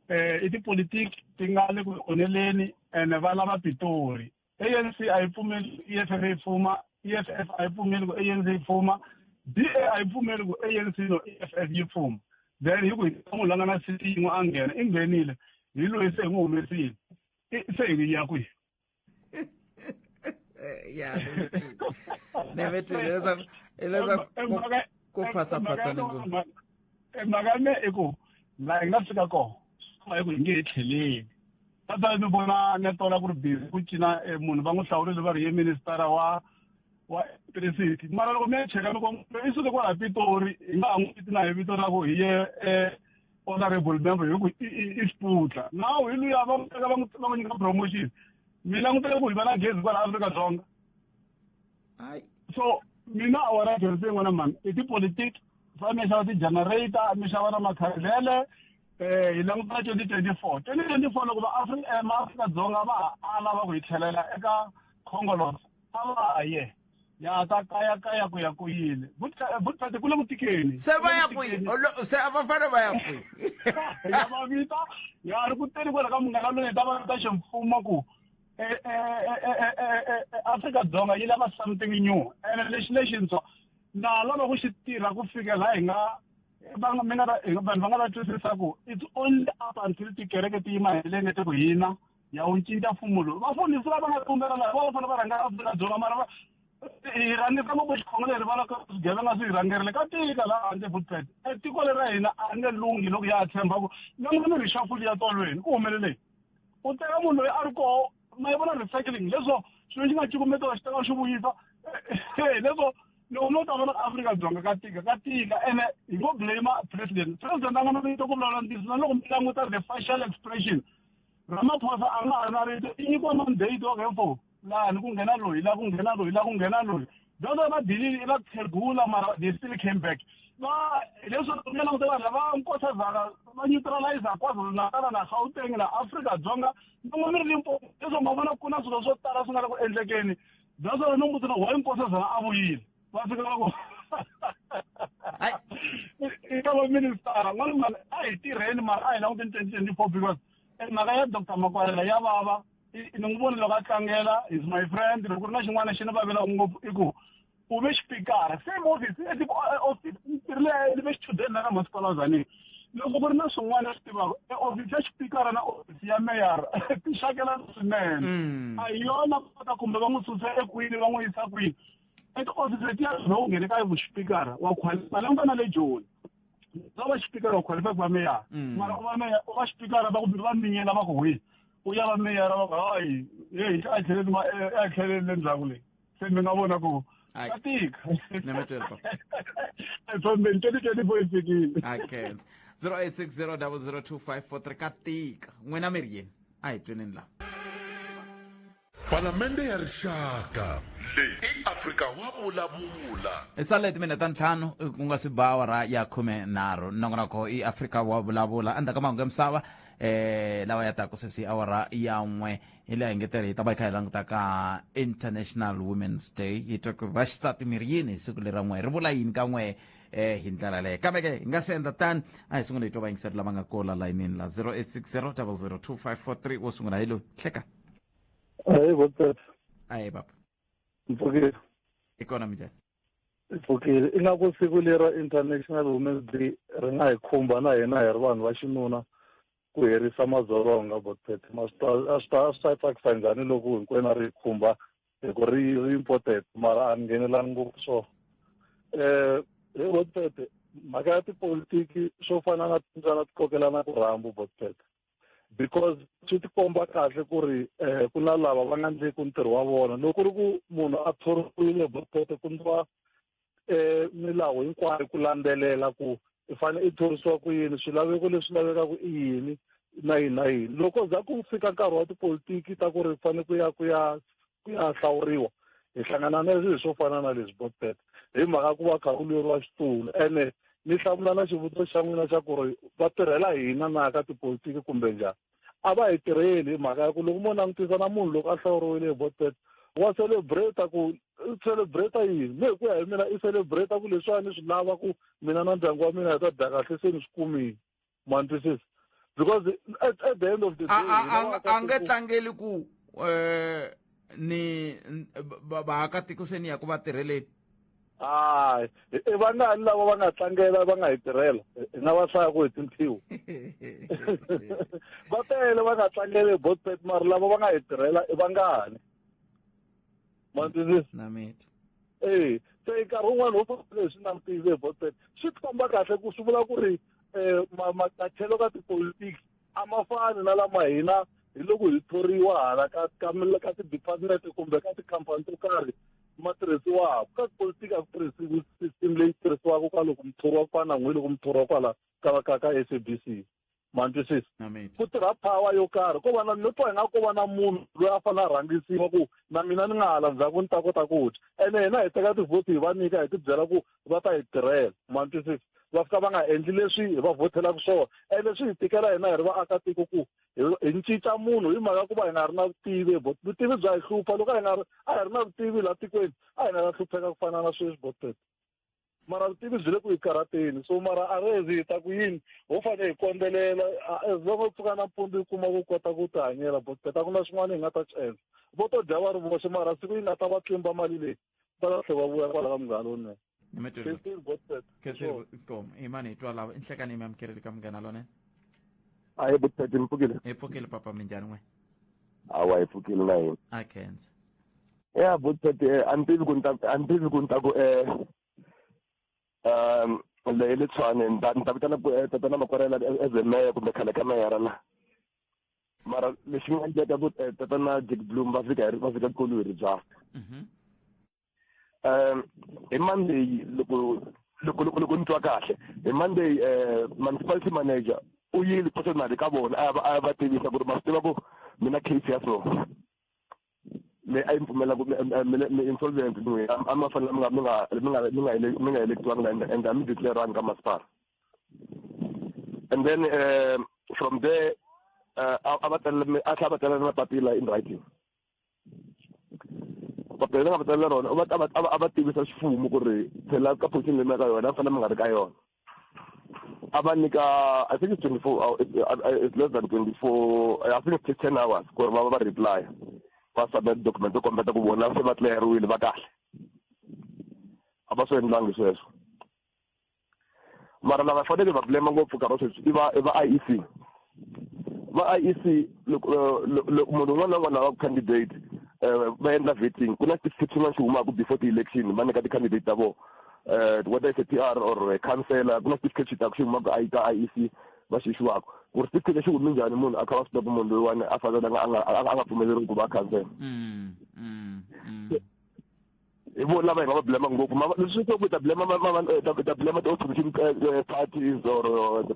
i tipolitiki ti nga le ku oneleni, ene va lava Pitori. ANC a yi pfumeli EFF yi fuma, EFF a yi pfumeli ku ANC yi fuma, DA a yi pfumeli ku ANC no EFF yi fuma. Then hi ku hi munhu la nga na seat yin'we a nghena, i nghenile, hi loyi se hi n'wi humesile, se hi ya kwihi?
Ya, ni mi twile leswaku ku phasaphasana ngopfu.
Mhaka ya me i ku laha hi nga fika kona hi ku hi nge he tlheleli. Tata, ni vona netola ku ri busy ku cina, munhu va n'wi hlawurile, va ri ye minister wa electricity, mara loko mi ya cheka loko i suke kwala Pitori, hi nga ha n'wi viti na hi vito ra ku hi ye honorable member, hi ku i xiputla. Now hi luya va n'wi teka, va n'wi nyika promotion. Mi langutele ku hi va na gezi kwala Afrika-Dzonga? So mina awara dyondzo yin'wana mani i tipolitiki, fa mi xava ti-generator, mi xava na makhandlele. Hi languta 2024, 2024 loko va maAfrika-Dzonga va ha ala va ku hi tlhelela eka Khongolose, a va ye ya ta kaya kaya ku ya ku yini. Bootpad, ku le ku tikeni.
Se va ya kwihi? Se a va fane va ya kwihi?
Ya va vita ya ri ku teni kwala ka Munghana Lonene, ta va ta ximfumo ku Afrika-Dzonga yi lava something new, ene lexi lexintshwa na lava ku xi tirha ku fika laha hi nga va mi nga ta vanhu va nga ta twisisa ku it's only up until tikereke ti yima hi lenge ti ku hina ya wu cinca mfumo lowu. Vafundhisi lava nga tumbela laha va fanele va rhanga Afrika-Dzonga, mara va hi rhangisa ngopfu xikhongelo, hi rivala ka swigevenga swi hi rhangerile ka tika laha handle. Bootpad, tiko leri ra hina a ri nge lunghi loko ya ha tshemba ku languta ni reshuffle ya tolweni ku humeleleni. U teka munhu loyi a ri koho, ma yi vona recycling, leswo xilo xi nga cukumetiwa xi teka xi vuyisa. Hileswo loko no ta vona Afrika-Dzonga ka tika ka tika ene hi ngo blame president. President a nga na rito ku vulavula ntiyiso na loko mi languta the facial expression Ramaphosa a nga ha ri na rito i nyikiwa mandate wa ku lani ku nghena loyi la ku nghena loyi la ku nghena loyi dyondzo va dilile i va khegula mara they still came back va leswi nga languta vanhu lava nkosazana va neutralize KwaZulu-Natal na Gauteng na Afrika-Dzonga loko mi ri Limpopo leswi ma vona ku na swilo swo tala swi nga le ku endlekeni dyondzo no mbuti why nkosazana a vuyile va fika va ku i ka va ministara n'wana a hi tirheni mara a hi languteni 2024 because mhaka ya Dr Makwarela ya vava ni n'wi voni loko a tlangela is my friend loko ku ri na xin'wana xi ni vavelaka ngopfu i ku u ve xipikara same office office tirhile ni ve xichudeni la ka masipala wa Tzaneen loko ku ri na swin'wana swi tivaka e office ya xipikara na office ya meyara ti xakelana swinene a hi yona kota kumbe va n'wi susa ekwini va n'wi yisa kwini etiofisi letiya loko u nghene ka vuxipikara wa qualify languta na le Joni va va xipikara wa qualify ku va meyara mara u va meya u va xipikara va ku va minyela va ku hwi u ya va meyara va ku hayi heyi a tlheleli a tlheleli le ndzhaku leyi se mi nga vona ku ka tika tsombeni 2024 yi fikile
a khensa 0860002543 ka tika n'wina mi ri yini a hi tweneni laha
Palamende ya Rixaka. Leyi i Afrika wa vulavula.
Hi sale timinete ta ntlhanu ku nga si ba awara ya 13. Nongonoko i Afrika wa vulavula. Endzhaku ka mahungu ya misava lawa ya taka sweswi awara ya 1 hi leha engetela hi ta va hi kha hi languta ka International Women's Day. Hi twa ku vaxisati mi ri yini hi siku leri ra n'we ri vula yini ka n'we hi ndlela leyo. Kambe ke hi nga si endla tani a hi sungule hi twa vayingiseri lava nga kola layinini la 0860 002543 wo sungula hi loyi hleka.
Ahee Botset.
Ahee baba.
Mpfukile.
I kona minjhani?
Mpfukile. Ingaku siku leri ra International Women's Day ri nga hi khumba na hina hi ri vanhu va xinuna ku herisa madzolonga Botset. Ma swi ta a swi ta a swi ta tsakisa njhani loko hinkwenu a ri hi khumba hi ku ri ri important mara a ni nghenelani ngopfu swona. He Botset mhaka ya tipolitiki swo fana na timbyana ti kokelana ku rhambu Botset. Because swi tikomba kahle ku ri ku na lava va nga ndleki ntirho wa vona loko ku ri ku munhu a thoriwile Botset ku ndliwa milawu hinkwayo ku landzelela ku i fanele i thorisiwa ku yini swilaveko leswi lavekaka i yini na yini na yini loko za ku fika nkarhi wa tipolitiki ta ku ri fanele ku ya ku ya ku ya hlawuriwa hi hlangana na swilo swo fana na leswi Botset hi mhaka ku va kha u lweriwa xitulu ene ni hlamula na xivutiso xa n'wina xa ku ri va tirhela hina na ka tipolitiki kumbe njhani a va hi tirheli hi mhaka ya ku loko mo langutisa na munhu loko a hlawuriwile hi Botset wa celebrate ku celebrate yini me hi ku ya hi mina i celebrate ku leswiwa ni swi lava ku mina na ndyangu wa mina hi ta dya kahle se ni swi kumile ma ni twisisa because at the end of the day
a nge tlangeli ku ni vaakatiko se ni ya ku va tirheleni
hayi i vangani lava va nga tlangela va nga hi tirhela hi nga va hlaya ku hi timphiwu va tele va nga tlangeli hi Botpet mara lava va nga hi tirhela i vangani ma twisisa
na mita
e se nkarhi wun'wani ho fanele hi swi langutise hi Botpet swi tikomba kahle ku swi vula ku ri makathelo ka tipolitiki a ma fani na lama hina hi loko hi thoriwa hala ka ka ka ti-department kumbe ka tikhampani to karhi ma tirhisiwaka ka tipolitiki a ku tirhisiwi system leyi tirhisiwaka ka loko muthoriwa ku fana na n'wi loko muthoriwa kwala ka ka ka SABC ma ni twisisa ku tirha power yo karhi ko va na no twa ingaku ko va na munhu loyi a fanele a rhangisiwa ku na mina ni nga hala ndzhaku ni ta kota ku dya ene hina hi teka tivhoti hi va nyika hi ti byela ku va ta hi tirhela ma ni twisisa va fika va nga endli leswi hi va vhothelaka swona ene swi hi tikela hina hi ri vaakatiko ku hi cinca munhu hi mhaka ku va hi nga ri na vutivi vutivi bya hi hlupha loko a hi nga ri a hi ri na vutivi laha tikweni a hi nga ta hlupheka ku fana na sweswi Botpet mara vutivi byi le ku hi karhateni so mara a re zi hi ta ku yini ho fanele hi kondzelela as long u pfuka nampundzu yi kuma ku kota ku tihanyela Botpet a ku na swin'wana hi nga ta swi endla vo to dya va ri voxe mara siku yi nga ta va tlimba mali leyi va ta tlhela va vuya kwala ka munghana lowunene
imani hi twa lava i nhlekani mi amukeleli ka munghana lonene
Ahee Botpet mi pfukile
hi pfukile papa minjhani n'we
hawa hi pfukile na hina
a khensa
ya Botpet a ni tivi ku ni ta a ni tivi ku ni ta ku leyi le Tshwane ni ta ni ta vitana ku tatana Makwarela as a mayor kumbe khale ka meyara na mara lexi nga endleka ku tatana Jack Bloom va fika va fika kulu hi ribyasa. Hi Monday loko loko loko loko ni twa kahle hi Monday municipality manager u yile personally ka vona a va a va tivisa ku ri ma swi tiva ku mina case ya so leyi a yi pfumela ku mi insolvent n'wi a ma fanele mi nga mi nga mi nga mi nga mi nga electiwanga and a mi declare ka masipala. And then from there a va tsalela a tlhela va tsalela na papila in writing. Papila leri nga va tsalela rona va a va tivisa ximfumo ku ri phela ka position leyi mi nga ka yona fanele mi nga ri ka yona. A va nyika I think it's 24 hours, it's less than 24, I think it's 10 hours ku ri va va reply va submit document to kombeta ku vona se va cleariwile va kahle. A va swi endlangi sweswo. Mara lava fanele va blame ngopfu nkarhi wa sweswi i va i va IEC. Va IEC loko loko munhu un'wana na un'wana a va candidate va endla vetting ku na certificate xin'wana xi humaka before ti-election va nyika ti-candidate ta vona whether it's a PR or a councillor ku na certificate xi taka xi humaka ka IEC va xi issuwaka ku ri certificate xi humi njhani munhu a kha va swi tiva ku munhu loyiwani a fanele a nga a nga pfumeleriwi ku va councillor. Hi vona lava hi nga va blame ngopfu leswi swi ku ta blame ta blame the opposition parties or the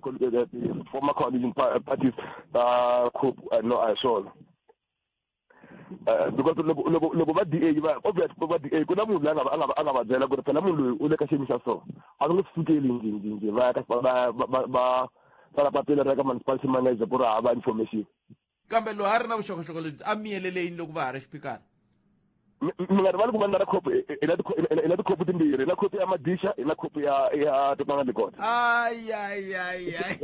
former coalition parties ta coup no a hi swona. Because loko loko loko va DA va obvious va DA ku na munhu loyi a nga a nga a nga va byela ku ri phela munhu loyi u le ka xiyimo xa so a va nge sukeli njhe njhe njhe va ya ka va va va tsala papila ra ka municipality manager ku ri hava information.
Kambe loyi a ri na vuxokoxoko lebyi a miyelele yini loko va ha ri xipikana?
Mi nga rivali ku va na khopi hi na tikhopi timbirhi, hi na khopi ya Madisha, hi na khopi ya ya Tatana Lekota.
Ay ay ay ay.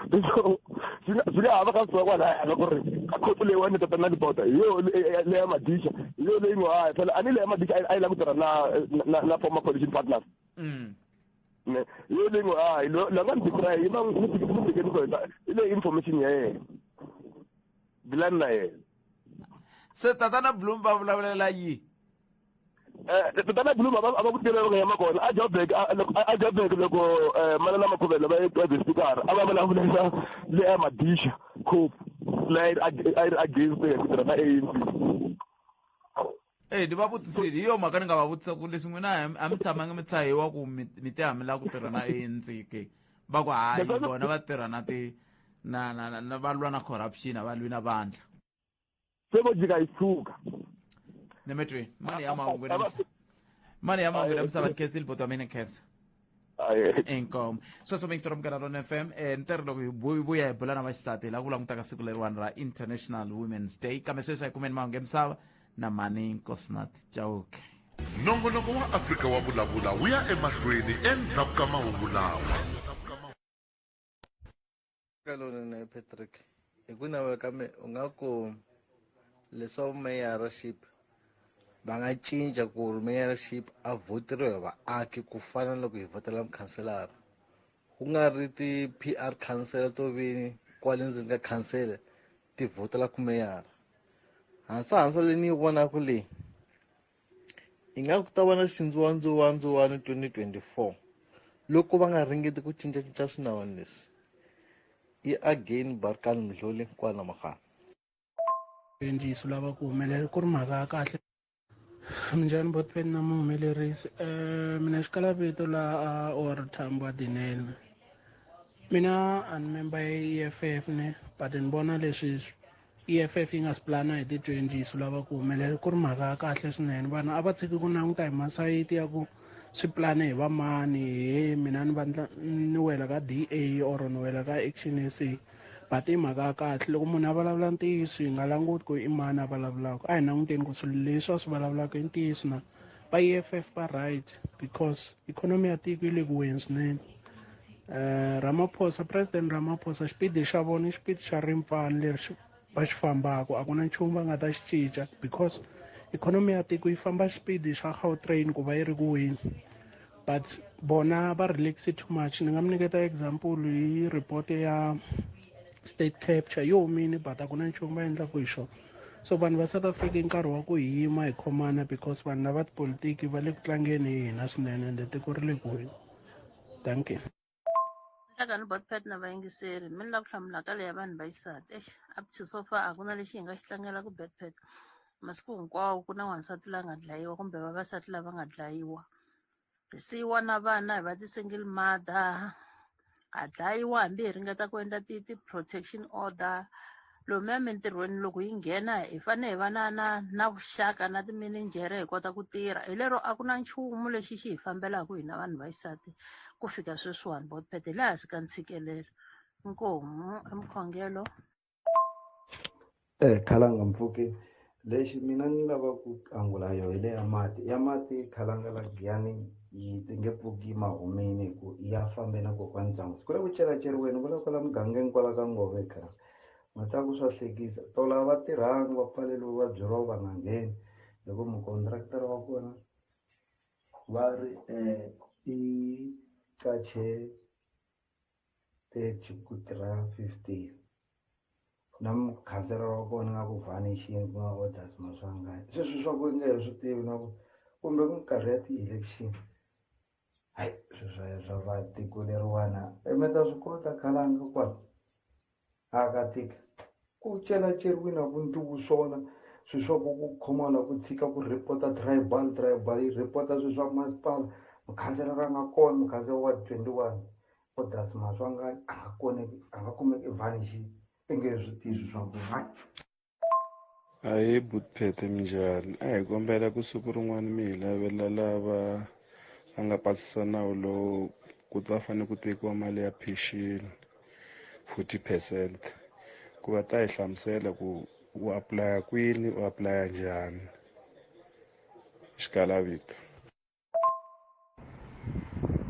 So swi nga swi nga hava ka swi kwalaya ku ri ka khopi leyiwani Tatana Lekota hi yo leya Madisha, hi yo leyi ngo hayi phela a ni leya Madisha a yi lava ku tirha na na na former coalition partners. Ne yo leyi ngo hayi la nga ni betray yi va n'wi tekeni ku hi leyi information ya yena. Dilani na yena.
Se Tatana Bloom va vulavulela yi?
Tatana Bloom a va ku tiva va nga yima kona a Joburg a Joburg loko Manana Makhuvela va ye the speaker a va vulavulela le ya Madisha coup leyi a yi ri against ku tirha na ANC.
Ni va vutisile hi yo mhaka ni nga va vutisa ku leswi n'wina a mi tshamangi mi tshahiwa ku mi te a mi lava ku tirha na ANC ke va ku hayi vona va tirha na ti na na na va lwa na corruption a va lwi na vandla.
Se vo jika yi suka.
Nemetweni mani ya mahungu na misava mani ya mahungu na misava khensile boto wa mina khensa. Inkomo sweswo mixero Munghana Lona FM ntirho loko hi vuya hi bula na vaxisati hi lava ku langutaka siku leriwani ra International Women's Day kambe sweswi a hi kumeni mahungu ya misava na mhani Nkosinathi Chauke.
Nongonoko wa Afrika wa Vulavula wu ya emahlweni endzhaku ka mahungu lawa.
Ka lonene Patrick, hi ku navela ka me u nga ku leswa mayorship va nga cinca ku ri mayorship a voteriwa hi vaaki ku fana na loko hi vhotela mukhanselara ku nga ri ti-P_R council to vini kwale ndzeni ka khansele ti vhotela ku meyara. Hansahansa leyi ni yi vonaka leyi ingaku ku ta va na xindziwandziwandziwani 2024 loko va nga ringeti ku cincacinca swinawana leswi. I again Barkani Mdluli kwala Mogale.
Ntiyiso lava ku humelela ku ri mhaka ya kahle. Minjhani Botpen na muhumelerisi mina xikalavito laha or Thambo wa Dinene mina a ni member ya E_F_F ne but ni vona leswi E_F_F yi nga swi pulana hi ti-twenty swi lava ku humelela ku ri mhaka ya kahle swinene vanhu a va tshiki ku languta hi masayiti ya ku swi pulane hi va mani he mina ni vandla ni wela ka D_A or ni wela ka Action S_A but i mhaka ya kahle loko munhu a vulavula ntiyiso hi nga languti ku i mani a vulavulaka a hi languteni ku swilo leswi a swi vulavulaka i ntiyiso na va E_F_F va right because ikhonomi ya tiko yi le ku weni swinene. Ramaphosa President Ramaphosa xipidi xa vona i xipidi xa rimpfani leri va xi fambaka a ku na nchumu va nga ta xi cinca because ikhonomi ya tiko yi famba xipidi xa Gautrain ku va yi ri ku weni but vona va relax too much ni nga mi nyiketa example hi report ya state capture yi humile but a ku na nchumu va endlaka hi xona so vanhu va South Africa i nkarhi wa ku hi yima hi khomana because vanhu lava tipolitiki va le ku tlangeni hi hina swinene ende tiko ri le ku weni. Thank you.
Nhlakani Botpet na vayingiseri mi ni lava ku hlamula ka leya vanhu va xisati eish up to so far a ku na lexi hi nga xi tlangelaka Botpet. Masiku hinkwawo ku na wansati la nga dlayiwa kumbe vavasati lava nga dlayiwa. Hi siyiwa na vana hi va ti-single mother, ha dlayiwa hambi hi ringeta ku endla ti-protection order. Lomuya mintirhweni loko hi nghena hi fanele hi va na na na vuxaka na timininjhere hi kota ku tirha. Hi lero a ku na nchumu lexi xi hi fambelaka hina vanhu va xisati ku fika sweswiwani Botpet hi le hansi ka ntshikelelo. Inkomu i mukhongelo.
Khalanga mpfhuke lexi mina ni lava ku angula yo hi le ya mati ya mati khalanga la Giyani yi ti nge pfuki ma humini hi ku ya fambe na kokwani Jango ku le ku celaceriweni vula kwala mugangeni kwala ka Ngove khalanga ma ta ku swa hlekisa tolo a va tirhangi va pfaleliwe va byeriwa va nga ngheni hi ku mukontraktara wa kona va ri i qache 30 ku tirha 15 na mukhansela wa kona nga ku vanishini ku nga orders Maswanganyi sweswi swa ku i nge he swi tivi na ku kumbe ku minkarhi ya ti-election hayi swilo swa swa va tiko leriwana i mi ta swi kota khalanga kwala a ka tika ku celaceriwini a ku ndliwi swona swilo swa ku ku khoma la ku tshika ku report-a tribal tribal yi report-a swilo swa masipala mukhansela ra nga kona mukhansela wa 21 orders Maswanganyi a nga koneki a nga kumeki vanishini i nge swi tivi swa ku hayi.
Ahee Butphete minjhani a hi kombela ku siku rin'wana mi hi lavela lava va nga pasisa nawu lowu ku ta fane ku tekiwa mali ya pension 40 percent ku va ta hi hlamusela ku u apulaya kwini u apulaya njhani xikalavito.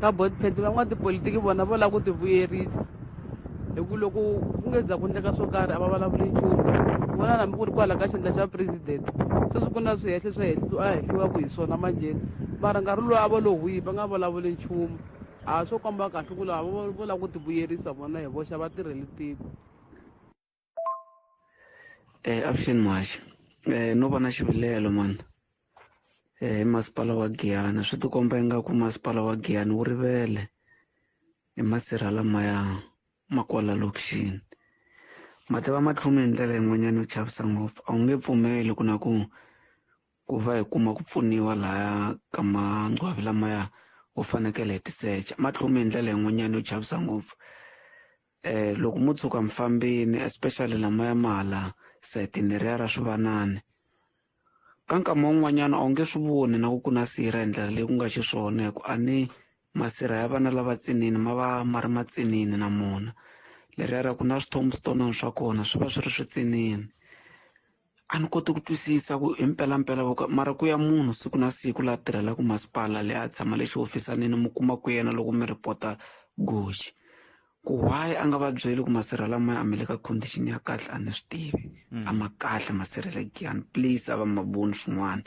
Ka Botpet van'watipolitiki vona vo lava ku tivuyerisa hi ku loko ku nge za ku endleka swo karhi a va vulavuli nchumu vona hambi ku ri kwala ka xandla xa president sweswi ku na swihehlo swo hehlo a hehliwaku hi swona manjheni mara nkarhi lowu a va lo hwi va nga vulavuli nchumu a swo komba kahle ku lava vo lava ku tivuyerisa vona hi voxe a va tirheli tiko.
Avuxeni muhaxi no va na xivilelo mani hi masipala wa Giyani swi tikomba ingaku masipala wa Giyani wu rivele hi masirha lamaya ma kwala lokixini ma tiva ma tlhume hi ndlela yin'wanyana yo chavisa ngopfu a wu nge pfumeli ku na ku ku va hi kuma ku pfuniwa lahaya ka mangcwavi lamaya wo fanekele hi ti secha ma tlhume hi ndlela yin'wanyana yo chavisa ngopfu. Loko mo tshuka mi fambini especially lamaya ma hala sayitini leriya ra swivanani ka nkama wun'wanyana a wu nge swi voni na ku ku na sirha hi ndlela leyi ku nga xiswona hi ku a ni masirha ya vana lava tsinini ma va ma ri matsinini na mona leriya ra ku na swi-tombstone swa kona swi va swi ri switsinini. A ni koti ku twisisa ku hi mpelampela vo ka mara ku ya munhu siku na siku laha tirhelaka masipala leyi a tshama le xihofisini mi kuma ku yena loko mi report-a goji ku why a nga va byeli ku masirha lamaya a ma le ka condition ya kahle a ni swi tivi a ma kahle masirha le Giyani please a va ma voni swin'wana.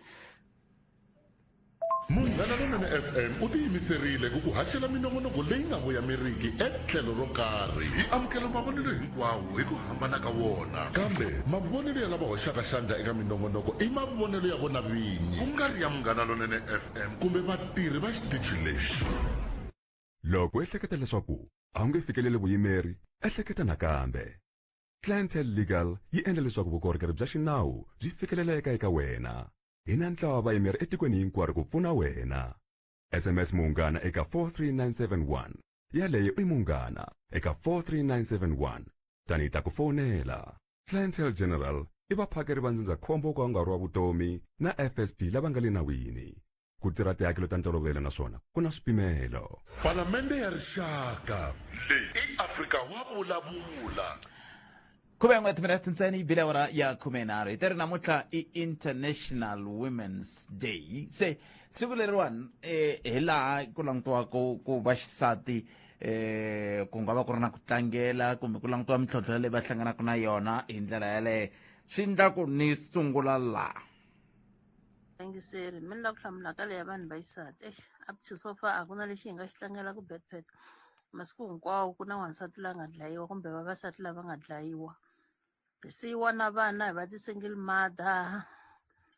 Munghana Lonene FM u tiyimiserile ku ku haxela minongonoko leyi nga voyameriki etlhelo ro karhi. Hi amukela mavonelo hinkwawo hi ku hambana ka wona, kambe mavonelo ya lava hoxaka xandla eka minongonoko i mavonelo ya vona vinyi, ku nga ri ya Munghana Lonene FM kumbe vatirhi va xitichi lexi.
Loko u ehleketa leswaku a wu nge fikeleli vuyimeri, ehleketa nakambe. Clientele Legal yi endla leswaku vukorhokeri bya xinawu byi fikeleleka eka wena. Hi na ntlawa wa vayimeri etikweni hinkwaro ku pfuna wena. SMS Munghana eka 43971. Yaleyo i Munghana eka 43971. Tani hi ta ku fonela. Clientele General i vaphakeri va ndzindzakhombo wo ka wu nga ri wa vutomi na FSP lava nga le nawini. Ku tirha tihakelo ta ntolovelo naswona ku na swipimelo.
Palamende ya Rixaka. Leyi i Afrika wa vulavula.
Khume n'we timinete ntsena yi bile awara ya 13 hi teri namuntlha i International Women's Day se siku leriwani hi laha ku langutiwaka ku vaxisati ku nga va ku ri na ku tlangela kumbe ku langutiwa mintlhontlho leyi va hlanganaka na yona hi ndlela yaleyo swi endla ku ni sungula laha.
Yingiseri mi ni lava ku hlamula ka leya vanhu va xisati eish up to so far a ku na lexi hi nga xi tlangelaka Betpet masiku hinkwawo ku na wansati la nga dlayiwa kumbe vavasati lava nga dlayiwa hi siyiwa na vana hi va ti-single mother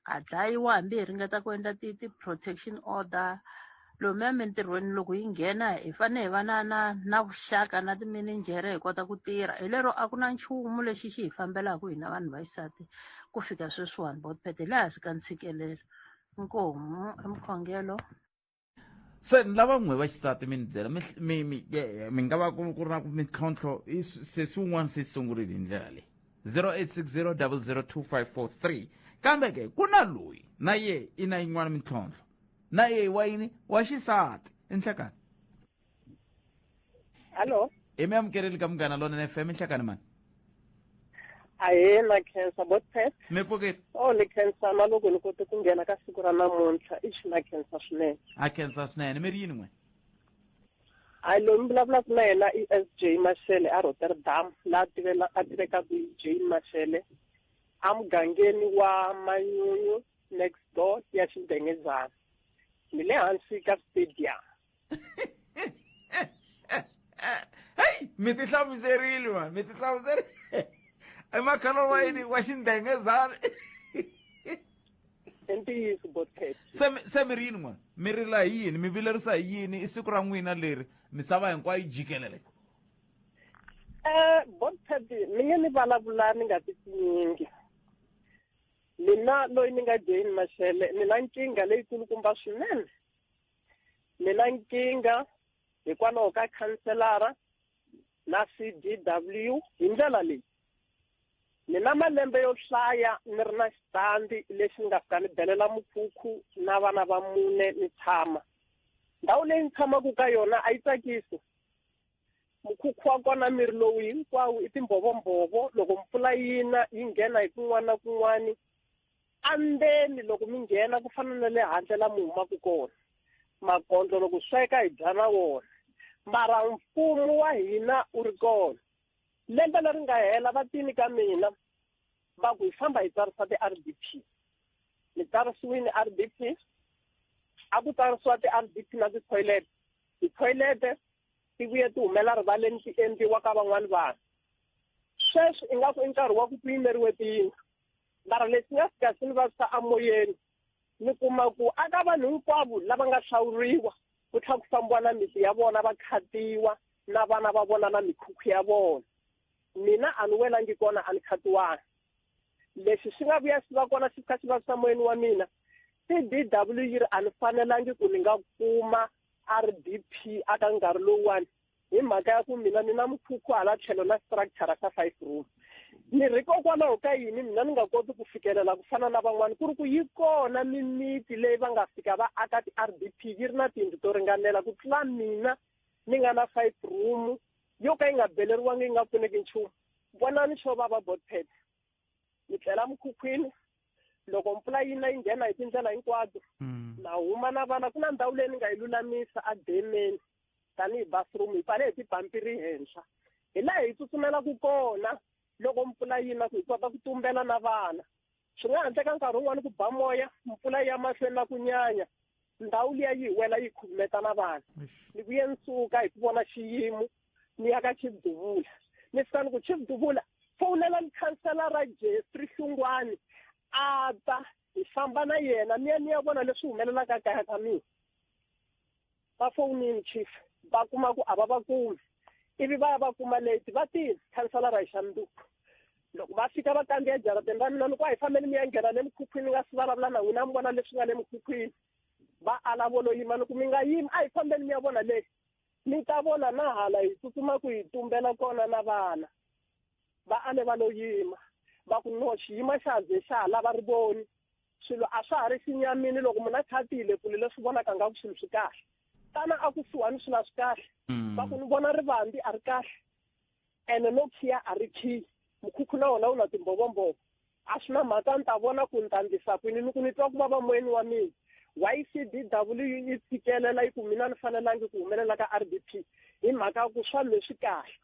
ha dlayiwa hambi hi ringeta ku endla ti-protection order. Lomuya mintirhweni loko yi nghena hi fanele hi va na na na vuxaka na timininjhere hi kota ku tirha. Hi lero a ku na nchumu lexi xi hi fambelaka hina vanhu va xisati ku fika sweswiwani Botpet hi le hansi ka ntshikelelo. Inkomu i mukhongelo.
Se ni lava n'we va xisati mi ni byela mi mi mi mi nga va ku ku ri na ku mintlhontlho sesi wun'wana se sungurile hi ndlela leyi 0860 002543 kambe ke ku na loyi na ye i na yin'wana mintlhontlho na ye wa yini wa xisati i nhlekani
hallo
i mi amukeleli ka munghana lonene fm i nhlekani mani
ahee na khensa botpet
mi pfukile
o ni khensa na loko ni kote ku nghena ka siku ra namuntlha ixi na khensa swinene
a khensa swinene mi ri yini n'we
hayi loyi mi vulavulaka na yena i s j mashele a rotterdam laha tivela a tivekaka hi j mashele emugangeni wa manyunyu next door ya xindengezana ni le hansi ka stadium
heyi mi ti hlamuserile man mi ti hlamuserile i makhalwa wa yini wa xindengezana
i ntiyiso botpet
se se mi ri yini n'wana mi rila hi yini mi vilerisa hi yini i siku ra n'wina leri misava hinkwayo yi jikelele
um botpet mi nge ni vulavula ni nga ti tinyingi mina loyi ni nga jane mashele ni na nkingha leyikulukumba swinene ni na nkingha hikwalaho ka khanselara na CDW hi ndlela leyi ni na malembe yo hlaya ni ri na xitandi lexi ni nga fika ni belela mukhukhu na vana va mune ni tshama ndhawu leyi ni tshamaka ka yona a yi tsakisi mukhukhu wa kona miri lowu hinkwawo i timbhovombhovo loko mpfula yina yi nghena hi kun'wana na kun'wani andzeni loko mi nghena ku fana na le handle la mi humaka kona makondlo loko sweka hi dya na wona mara mfumo wa hina u ri kona lembe leri nga hela va tini ka mina va ku hi famba hi tsarisa ti-r d p ni tsarisiwini r d p a ku tsarisiwa ti-r d p na ti-toilet ti-toilet ti vuye ti humela rivaleni ti endliwa ka van'wani vanhu sweswi ingaku i nkarhi wa ku ku yimeriwe tiyindlu mara lexi nga fika xi ni vavisa amoyeni ni kuma ku aka vanhu hinkwavo lava nga hlawuriwa ku tlhela ku fambiwa na miti ya vona va khatiwa na vana va vona na mikhukhu ya vona mina a ni welangi kona a ni khatiwanga lexi xi nga vuya xi va kona xi fika xi vavisa moyeni wa mina C_D_W yi ri a ni fanelangi ku ni nga kuma R_D_P aka nkarhi lowuwani hi mhaka ya ku mina ni na mukhukhu hala tlhelo na structure xa five room ni ri kokwalaho ka yini mina ni nga koti ku fikelela ku fana na van'wani ku ri ku yi kona mimiti leyi va nga fika va aka ti-r d p yi ri na tiyindlu to ringanela ku tlula mina ni nga na five room yo ka yi nga beleriwangi yi nga pfuneki nchumu vonani xo vava botpet ni tlela mukhukhwini loko mpfula yi na yi nghena hi tindlela hinkwato mm. na huma na vana ku na ndhawu leyi ni nga yi lulamisa ademeni tanihi bathroom hi pfale hi tipampiri henhla hi laha hi tsutsumelaka kona loko mpfula yi na ku hi kota ku tumbela na vana swi nga handleka nkarhi wun'wani ku ba moya mpfula yi ya mahlweni na ku nyanya ndhawu liya yi hi wela yi khulumeta na vana ni vuye ni suka hi ku vona xiyimo ni ya ka chief duvula ni fika ni ku chief duvula fowunela ni khanselara jeffrey hlungwani a ta hi famba na yena ni ya ni ya vona leswi humelelaka kaya ka mina va fowunini chief va kuma ku a va va kumi ivi va ya va kuma leti va tini khanselara hi xa mundzuku loko va fika va kandziya jarateni ra mina ni ku a hi fambeni mi ya nghena le mukhukhwini nga si vulavula na n'wina mi vona leswi nga le mukhukhwini va ala volo yima ni ku mi nga yimi a hi fambeni mi ya vona le mi ta vona na hala hi tsutsuma ku hi tumbela kona na vana va ale va lo yima va ku no xiyima xa ze xa ha lava rivoni swilo a swa ha ri xinyamini loko munhu a kha a tiyile kule leswi vonaka nga ku swilo swi kahle tana a kusuhani swilo a swi kahle mm. va ku ni vona rivambi a ri kahle ene no khiya a ri khiyi mukhukhu na wona wu na timbhovombhovo a swi na mhaka ni ta vona ku ni ta ndlisa kwini ni ku ni twa ku vava moyeni wa mina ycdw yi tshikelela yi ku mina ni fanelangi ku humelela ka r d p hi mhaka ya ku swa leswi kahle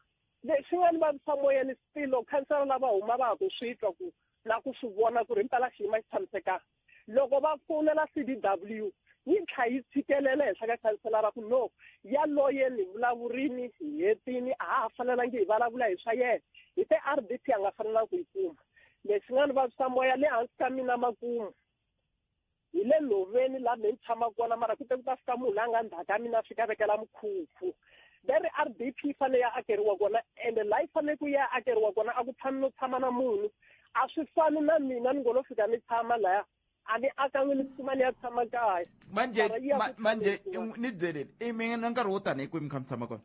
leswi nga ni vavisa moyeni still khansela lava huma va ha ku swi twa ku na ku swi vona ku ri himpela xiyimo xi tshamisekanga loko va fonela C_D_W yi tlha yi tshikelela henhla ka khanselara ku no yaloye ni vulavurini hi hetini a ha ha fanelangi hi vulavula hi swa yena hi te R D P a nga fanelangi ku yi kuma lexi nga ni vavisa moya le hansi ka mina makumu hi le nhoveni laha me ni tshama kona mara ku te ku ta fika munhu la nga ndzhaku ka mina a fika vekela mukhukhu va ri r d p yi fanele ya akeriwa kona ende laha yi fanele ku ya akeriwa kona a ku tshami no tshama na munhu a swi fani na mina ni ngo lo fika ni tshama laya a ni akangi ni kuma ni ya tshama kaya
manje
Mara yi ya ku
manje
tshameni
ni byeleni i mi na nkarhi wo tani hi kwihi mi kha mi tshama kona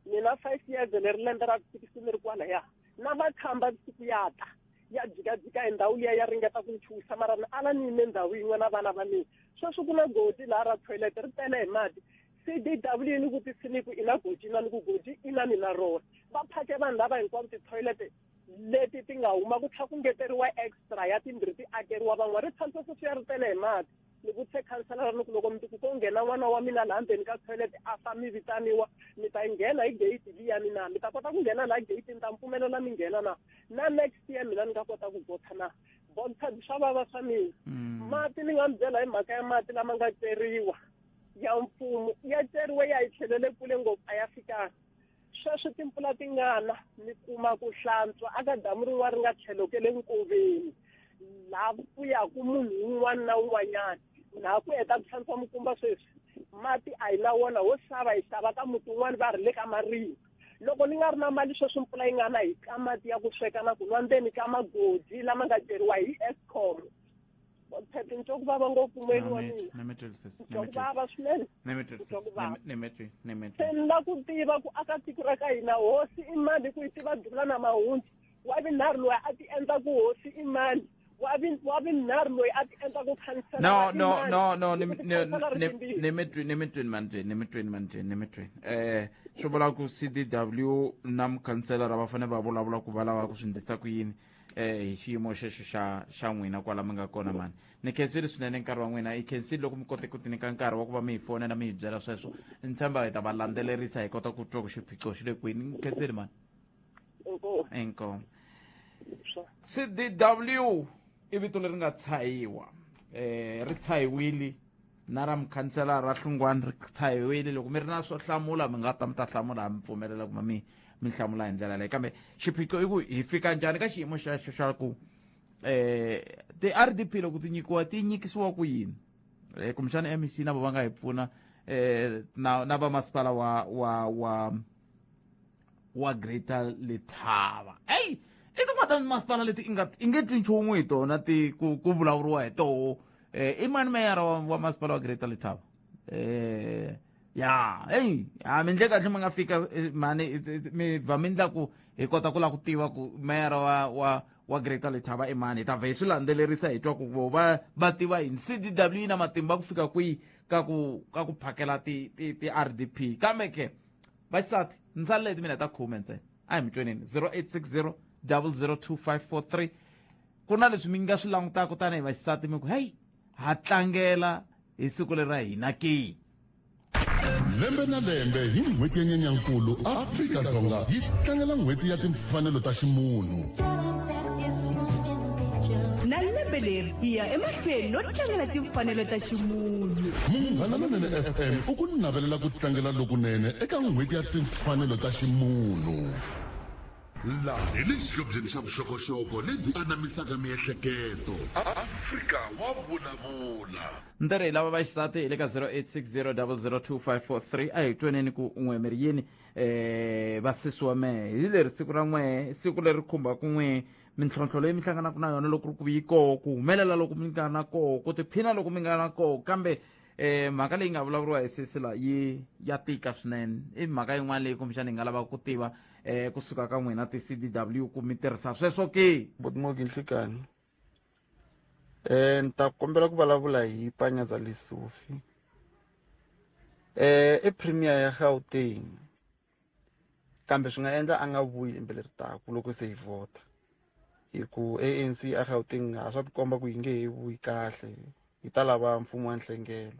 mina 5 years leri lembe ra vusikisi ni ri kwalaya na makhamba siku ya ta ya jikajika hi ndhawu liya ya ringeta ku ni chuhisa mara ni ala ni yime ndhawu yin'we na vana va mina sweswi ku na godi laha ra toilet ri tele hi mati C_D_W ni vutisini ku i na goji na ni ku goji i na ni na rona va phake vanhu lava hinkwavo ti-toilet leti ti nga huma ku tlhela ku ngeteriwa extra ya timbirhi ti akeriwa van'wana ri tshamisa sweswiya ri tele hi mati ni vutise khanselara ni ku loko mundzuku ko nghena n'wana wa mina laha ndzeni ka toilet a fa mi vitaniwa mi ta yi nghena hi gate liyani na mi ta kota ku nghena laha gate ni ta mi pfumelela mi nghena na na next year mina ni nga kota ku gotha na bontsha swa vava swa mina mati ni nga mi byela hi mhaka ya mati lama nga ceriwa ya mfumo ya ceriwe ya hi tlhelele kule ngopfu a ya fikanga sweswi timpfula ti nga na mi kuma ku hlantswa aka damu rin'wana ri nga tlhelo ke le nkoveni laha ku yaku munhu un'wana na un'wanyana laha ku heta ku hlantswa mikumba sweswi mati a hi na wona ho xava hi xava ka muti wun'wana va ri le ka marima loko ni nga ri na mali sweswi mpfula yi nga na hi ka mati ya ku sweka na ku nwa ndzeni ka magodi lama nga ceriwa hi Eskom phephe ni twa ku vava ngopfu moyeni wa mina ni twa ku vava swinene ni twa ku vava se ni la ku tiva ku aka tiko ra ka hina hosi i mani ku yi tiva dula na mahundzu wa vunharhu loyi a ti endla ku hosi i mani wa vunharhu loyi a ti endla ku khansela
no no no no ni ni mi twi ni mi twini mani ni mi twini mani ni mi twini eh swi vula ku CDW na mukhanselara va fanele va vulavula ku va lava ku swi ndlisa ku yini eh hi xiyimo xexo xa xa n'wina kwala mi nga kona mani ni khensile swinene nkarhi wa n'wina hi khensile loko mi kote ku tinyika nkarhi wa ku va mi hi fonela mi hi byela sweswo ni tshemba hi ta va landzelerisa hi kota ku twa ku xiphiqo xi le kwini ni khensile mani inkomu CDW i vito leri nga tshahiwa eh ri tshahiwile na ra mukhansela ra hlungwani ri tshahiwile loko mi ri na swo hlamula mi nga ta mi ta hlamula mi pfumelela kuma mi mi hlamula hi ndlela leyi kambe xiphiqo i ku hi fika njhani ka xiyimo xexo xa ku eh ti-rdp loko ti nyikiwa ti nyikisiwa ku yini eh kumbexana mec na vo va nga hi pfuna eh na na va masipala wa wa wa wa greater lethava eyi i tin'wana ta masipala leti i nga i nge twi nchumu hi tona ti ku ku vulavuriwa hi toho eh i mani meyara wa, wa masipala wa greater lethava eh ya heyi a mi ndle kahle mi nga fika eh, mani mi va mi ndla ku hi kota ku lava ku tiva ku meyara wa wa wa greater lethava i mani hi ta vhe hi swi landzelerisa hi twa ku vo va va tiva yini cdw yi na matimba ku fika kwihi ka ku ka ku phakela ti ti ti rdp kambe ke vaxisati ntsala leti mina ta khume ntsena a hi mi tweneni 0860 002543 ku na leswi mi nga swi langutaka tanihi vaxisati mi ku heyi ha tlangela hi siku leri ra hina ke
lembe na lembe hi n'hweti ya nyenyankulu afrika-dzonga yi tlangela n'hweti ya timfanelo ta ximunhu
na lembe leri hi ya emahlweni no tlangela timfanelo ta ximunhu
munghana lonene fm u ku navelela ku tlangela lokunene eka n'hweti ya timfanelo ta ximunhu Laha hi le xihlobyeni xa vuxokoxoko lebyi anamisaka miehleketo. Afrika wa vulavula.
Ntirho hi lava vaxisati hi le ka 0860002543 a hi tweneni ku n'we mi ri yini eh vasesi wa mehe hi leri siku ra n'we siku leri khumbaka n'we mintlhontlho leyi mi hlanganaka na yona loko ri ku yi koho ku humelela loko mi nga na koho ku tiphina loko mi nga na koho kambe eh mhaka leyi nga vulavuriwa hi sesi la yi ya tika swinene i mhaka yin'wana leyi kumbexana hi nga lavaka ku tiva eh kusuka ka n'wina ti-cdw ku mi tirhisa sweswo ke
Botmoki nhlikani eh ni ta kombela ku vulavula hi Panyaza Lesufi eh i premier ya Gauteng kambe swi nga endla a nga vuyi lembe leri taka loko se hi vhota hi ku ANC a Gauteng a swa tikomba ku yi nge he vuyi kahle yi ta lava mfumo wa nhlengelo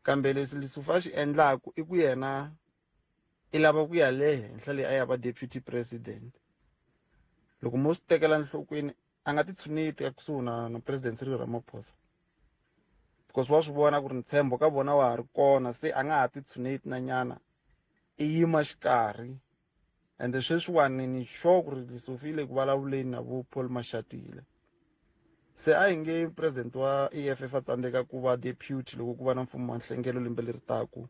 kambe leswi Lesufi a xi endlaku i ku yena i lava ku ya le henhla leyi a ya va deputy president loko mo swi tekela enhlokweni a nga ti tshuneti ekusuhi na na president Cyril Ramaphosa because wa swi vona ku ri ntshembo ka vona wa ha ri kona se a nga ha ti tshuneti na nyana i yima xikarhi ende sweswiwani ni sure ku ri Lesufi yi le ku vulavuleni na vo Paul Mashatile
Se a hi nge president wa EFF a tsandzeka ku va deputy loko ku va na mfumo wa nhlengelo lembe leri taku.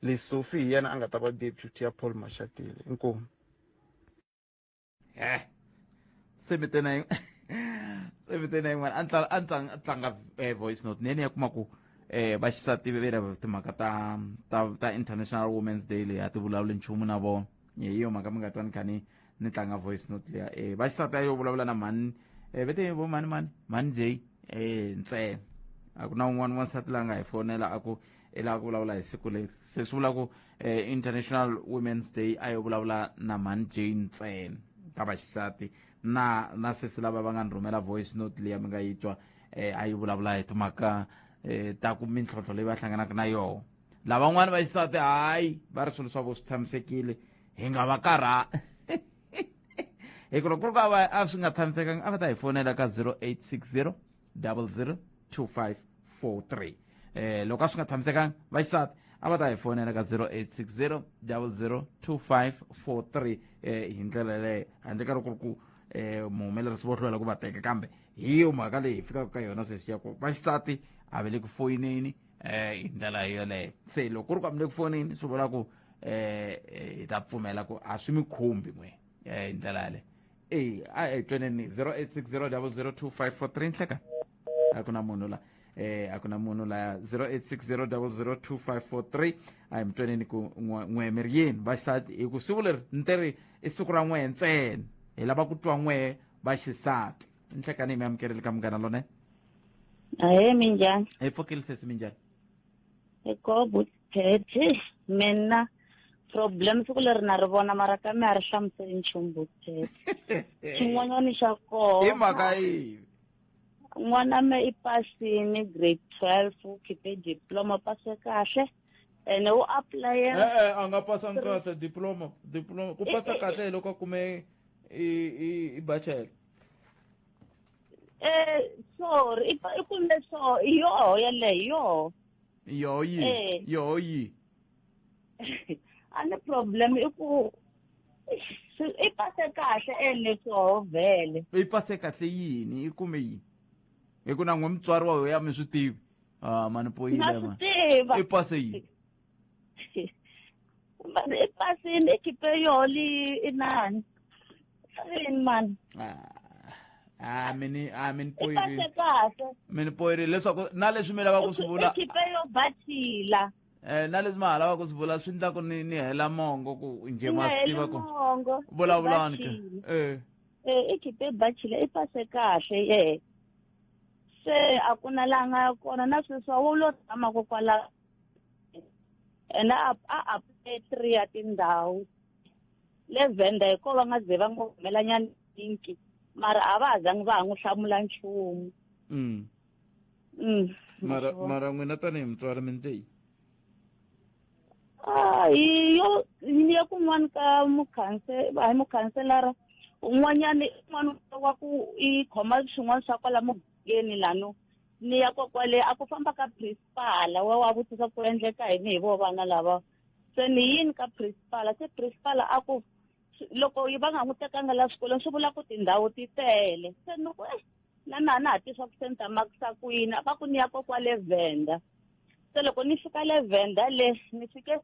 Lesufi hi yena a nga ta va deputy ya Paul Mashatile. Inkomu.
He se mi te na se mi te na yin'wana a ni a ni tlanga eh, voice note ni ya kuma ku eh va xisati ve ra timhaka ta ta ta International Women's Day leyi a ti vulavuli nchumu na vona hi yo mhaka mi nga twa ni kha ni ni tlanga voice note leya eh va xisati a yo vulavula na mhani eh ve te vo mhani mani mhani J eh ntsena a ku na un'wana wansati la nga hi fonela a ku i lava ku vulavula hi siku leri se swi vula ku eh, International Women's Day a yo vulavula na mhani Jane ntsena ka vaxisati na na sesi lava va nga ni rhumela voice note leyi mi nga yi twa eh, a yi vulavula hi timhaka eh, ta ku mintlhontlho leyi va hlanganaka na yona lavan'wana va xisati hayi va ri swilo swa vo swi tshamisekile hi nga va karha hi ku loko ku ri ku a va a swi nga tshamisekanga a va ta hi fonela ka 0860 00 2543 eh loko a swi nga tshamisekanga va xisati a va ta hi fonela ka 0860 00 2543 eh hi ndlela yaleyo handle ka loko ku ri ku eh muhumelerisi vo hlwela ku va teka kambe hi yo mhaka leyi hi fikaka ka yona sweswi ya ku va xisati a va le ku foyineni eh hi ndlela yoleyo se loko ku ri ku a mi le ku fonini swi vula ku eh hi ta pfumela ku a swi mi khumbi n'we eh hi ndlela yaleyo e a hi tweneni 0860 002543 nhleka a ku na munhu la eh a ku na munhu la 0860002543 a hi mi tweneni ku n'we mi ri yini vaxisati hi ku siku leri ni te ri i siku ra n'we ntsena hi lava ku twa n'we vaxisati nhlekani mi amukerile ka munghana lone
Ahee minjhani?
Hi pfukile sesi minjhani?
Hi koho buthethe mina problem siku leri na ri vona mara ka mi a ri hlamuseli nchumu buthethe xin'wanyana xa koho
hi mhaka yihi
n'wana me i pasini grade 12 u khiphe diploma pase kahle ene u apulayela
e-e a nga pasanga kahle diploma diploma ku pasa kahle hi loko a kume i i i bachelor
eh sorry i kume so yoho yaleyo yoho
yoho yi
Eh.
yoho yi
a ni problem i ku i pase kahle ene swoho vhele
i pase kahle yini i kume yini hi ku na n'we mutswari wa wena mi swi tivi ah mani poyile
Na swi
ma
tiva.
i pase yini
i pasini i khipe yoho li inani yini mani
ah mini ah mini
i
poyile
pase kahle
mini poyile leswaku na leswi mi lavaka ku swi vula
i khipe yo bachila
eh na leswi ma ha lavaka ku swi vula swi endla ku ni ni hela mongo ku njhe ma
Nga
swi
heli
tiva ku
mongo
vulavulani ke
Bachila.
eh
Eh, i khipe bachila i pase kahle ye se a ku na laha nga ya kona na sweswi a wu lo tshama kokwala ene a a apply three ya tindhawu le Venda hi ko va nga ze va n'wi rhumelanyana linki mara a va ha zangi va ha n'wi hlamula nchumu
Mara mara n'wina tanihi mutswari mi ndle yini
Ah, hi yo ni ya kun'wana ka mukhanse hayi mukhanselara un'wanyana un'wana wa ku i khoma swin'wana swa kwala mugangeni lano ni ya kokwale a ku famba ka principal wa wa vutisa ku endleka yini hi vo vana lava se ni yini ka principal se principal a ku loko va nga n'wi tekanga la swikolweni swi vula ku tindhawu ti tele se ni ku eh na mina a na ha tivi swa ku se ni ta makisa kwini va ku ni ya kokwale Venda se loko ni fika le Venda le ni fike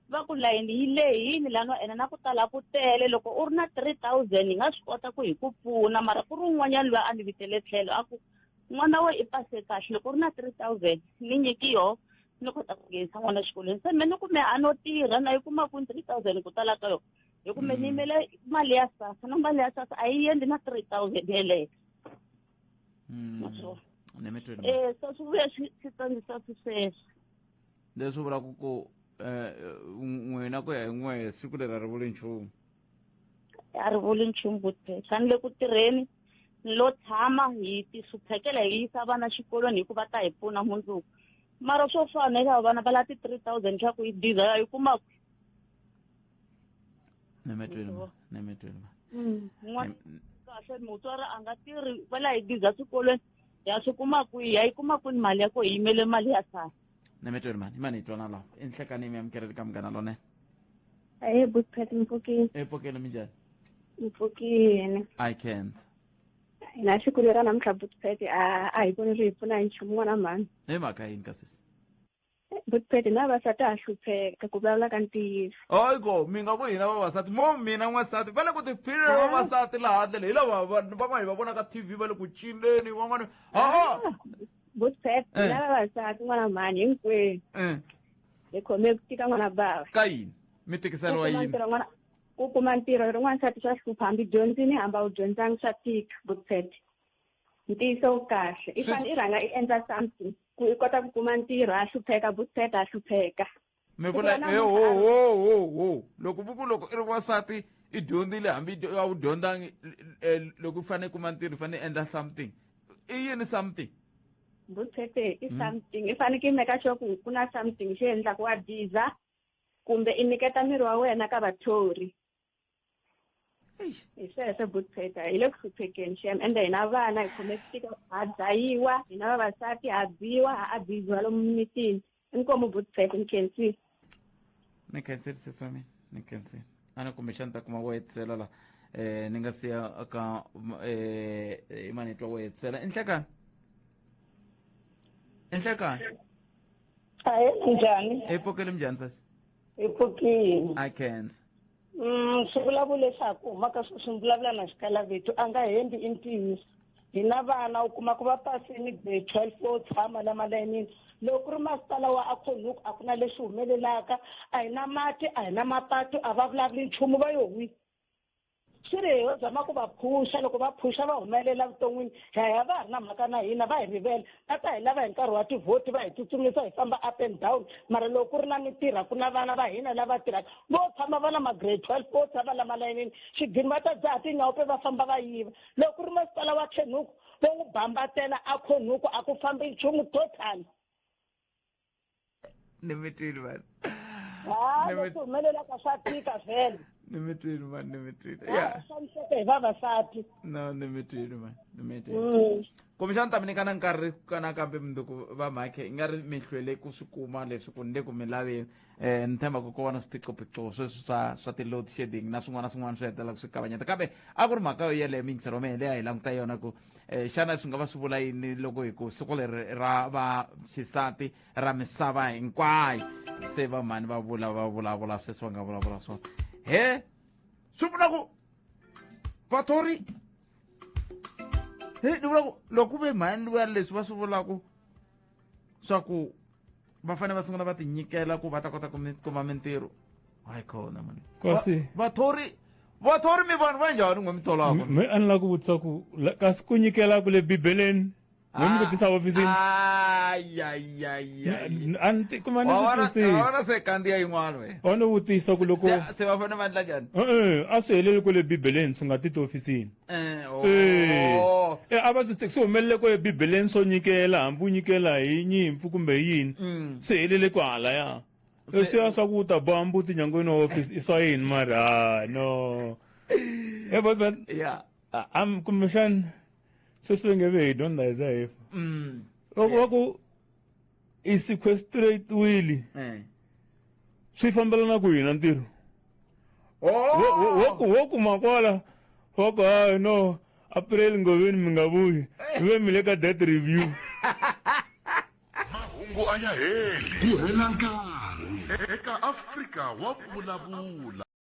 va ku layini yi lehini lano ene na ku tala ku tele loko u ri na 3000 hi nga swi kota ku hi ku pfuna mara ku ri un'wanyana loyi a ni vitele tlhelo a ku n'wana we i pase kahle loko u ri na 3000 ni nyiki yoho ni kota ku nghenisa n'wana exikolweni se me ni kume a no tirha na yi kuma kwini 3000 ku tala ka yona hi kume ni yimele mali ya sasa na mali ya sasa a yi endli na 3000 yeleyo Maswona.
ni mi twile
eh so swi vuya swi swi tsandzisa swi sweswo
leswi vulaka ku eh, n'wina ku ya hi n'we siku leri a ri vuli nchumu
a ri vuli nchumu buthe ni le ku tirheni ni lo tshama hi tihluphekela hi yisa vana xikolweni hikuva ta hi pfuna mundzuku mara swo fana hi lava vana va la ti-3000 swa ku yi diza ya yi kuma kwi
ni mi twile ma ni mi twile ma
n'wana kahle mutswari a nga tirhi va la hi diza swikolweni ya swi kuma kwihi ya yi kuma kwini mali ya ko hi yimele mali ya sala
ni mi twile mani mani hi twana laha enhlekani mi amukeleli ka munghana lonene
Ahee butpet ni pfukile.
E pfukile minjhani?
Ni pfukile.
I can't.
Hina siku leri ra namuntlha Butpet a a hi voni ri hi pfuna hi nchumu n'wana mhani.
Hi mhaka yini ka sesi?
Butpet na vavasati ha hlupheka ku vulavula ka ntiyiso.
Hayi ko mi nga ku hina vavasati mo mina n'wansati va le ku tiphineni vavasati laha ndlela hi lava van'wana hi va vona ka TV va le ku cineni van'wana ha
Butpet hina vavasati n'wana mhani hinkwenu. Hi khome ku tika n'wana bava.
Ka yini? Mi tikiseriwa yini?
Ku kuma ntirho hi ri n'wansati swa hlupha hambi dyondzini hambi a wu dyondzangi swa tika Butpet. Ntiyiso wu kahle. I fanele i rhanga i endla something ku i kota ku kuma ntirho ha hlupheka Butpet ha hlupheka.
Mi vula e ho ho ho ho loko vu ku loko i ri wansati i dyondzile hambi a wu dyondzangi loko u fanele i kuma ntirho i fanele i endla something i yini something?
Butpet i something i fanekele i make sure ku ku na something xi endlaka wa biza kumbe i nyiketa miri wa wena ka vathori. Hi sweswo Butpet hi le ku hluphekeni xem ende hina vana hi khome ku tika ha dlayiwa hina vavasati ha biwa ha abusiwa lomu mimitini. Inkomu Butpet ni khensile.
Ni khensile sesi wa mina ni khensile. A ni kumbexani ta kuma wo hetisela la ni nga siya ka i mani twa wo hetisela. I nhlekani? I nhlekani?
Ahee, minjhani?
Hi pfukile minjhani sesi?
Hi pfukile.
I khensa.
Swi vulavula leswaku huma ka sweswi ni vulavula na xikalavetu a nga hembi i ntiyiso. Hina vana u kuma ku va pasini grade 12 vo tshama la malayinini. Loko ku ri masipala wa Akhonhuku a ku na lexi humelelaka, a hi na mati, a hi na mapatu, a va vulavuli nchumu va yo hwi. Swi ri ho zama ku va phusha, loko va phusha va humelela vuton'wini, hi ya va ha ri na mhaka na hina, va hi rivele. Va ta hi lava hi nkarhi wa tivhoti, va hi tsutsumisa hi famba up and down, mara loko ku ri na mintirho a ku na vana va hina lava tirhaka. Vo tshama va na ma-grade 12, vo tshama la malayinini, xigini va ta dzaha tinyaope va famba va yiva. Loko ku ri masipala wa Khenhuku, vo n'wi bambatela a Khenhuku a ku fambi nchumu total.
Ni mi twile vanhu.
Ha, leswi humelelaka swa tika vhele.
Ni mi twile vanhu, ni mi twile. Yeah.
Xaniseka hi vavasati.
No, ni mi twile vanhu, ni mi twile. Kumbexana ta mi nyika na nkarhi ka nakambe mundzuku va mhakhe i nga ri mi hlwele ku swi kuma leswi ku ni le ku mi laveni. Ni tshemba ku ko va na swiphiqophiqo sweswi swa swa ti-load shedding na swin'wana na swin'wana swi hetelela swi kavanyeta kambe a ku ri mhaka yo yeleyo miyingiselo wa mehe leyi a hi languta yona ku xana swi nga va swi vula yini loko hi ku siku leri ra va xisati ra misava hinkwayo se va mhani va vula va vulavula sweswi va nga vulavula swona he swi vula ku vathori he ni vula ku loko ku ve mhani luya leswi va swi vulaka swa ku va fanele va sungula va tinyikela ku va ta kota ku kuma mintirho hayi khona mani
Kasi-
vathori vathori mi vanhu va njhani n'we mi tholaka
Me a ni lava ku vutisa ku kasi ku nyikela ku le bibeleni n'we mi ku tisa hofisini a ni ti kuma ni swi twisisi
wa se kandziya yin'wana we
wa ni vutisa ku loko
se va fanele va endla njhani
e a swi heleli kwale bibeleni swi nga ti tihofisini
oh.
E a va swi swi humelele ko ebibeleni swo nyikela hambi u nyikela hi nyimpfu kumbe hi yini swi helele kwahalaya leswiya swa ku ta boha mbuti nyangweni wa office i swa yini mara ha no e but
yeah
am kumbexani sweswi va nge ve hi dyondza hi za hi fa loko va ku i sequestrate-wile swi fambelana ku yini ntirho wo kuma kwala wa ku hayi no april ngoveni mi nga vuyi ve mi le ka death review
Mahungu a ya heli ku hela nkarhi eka Afrika wa vulavula.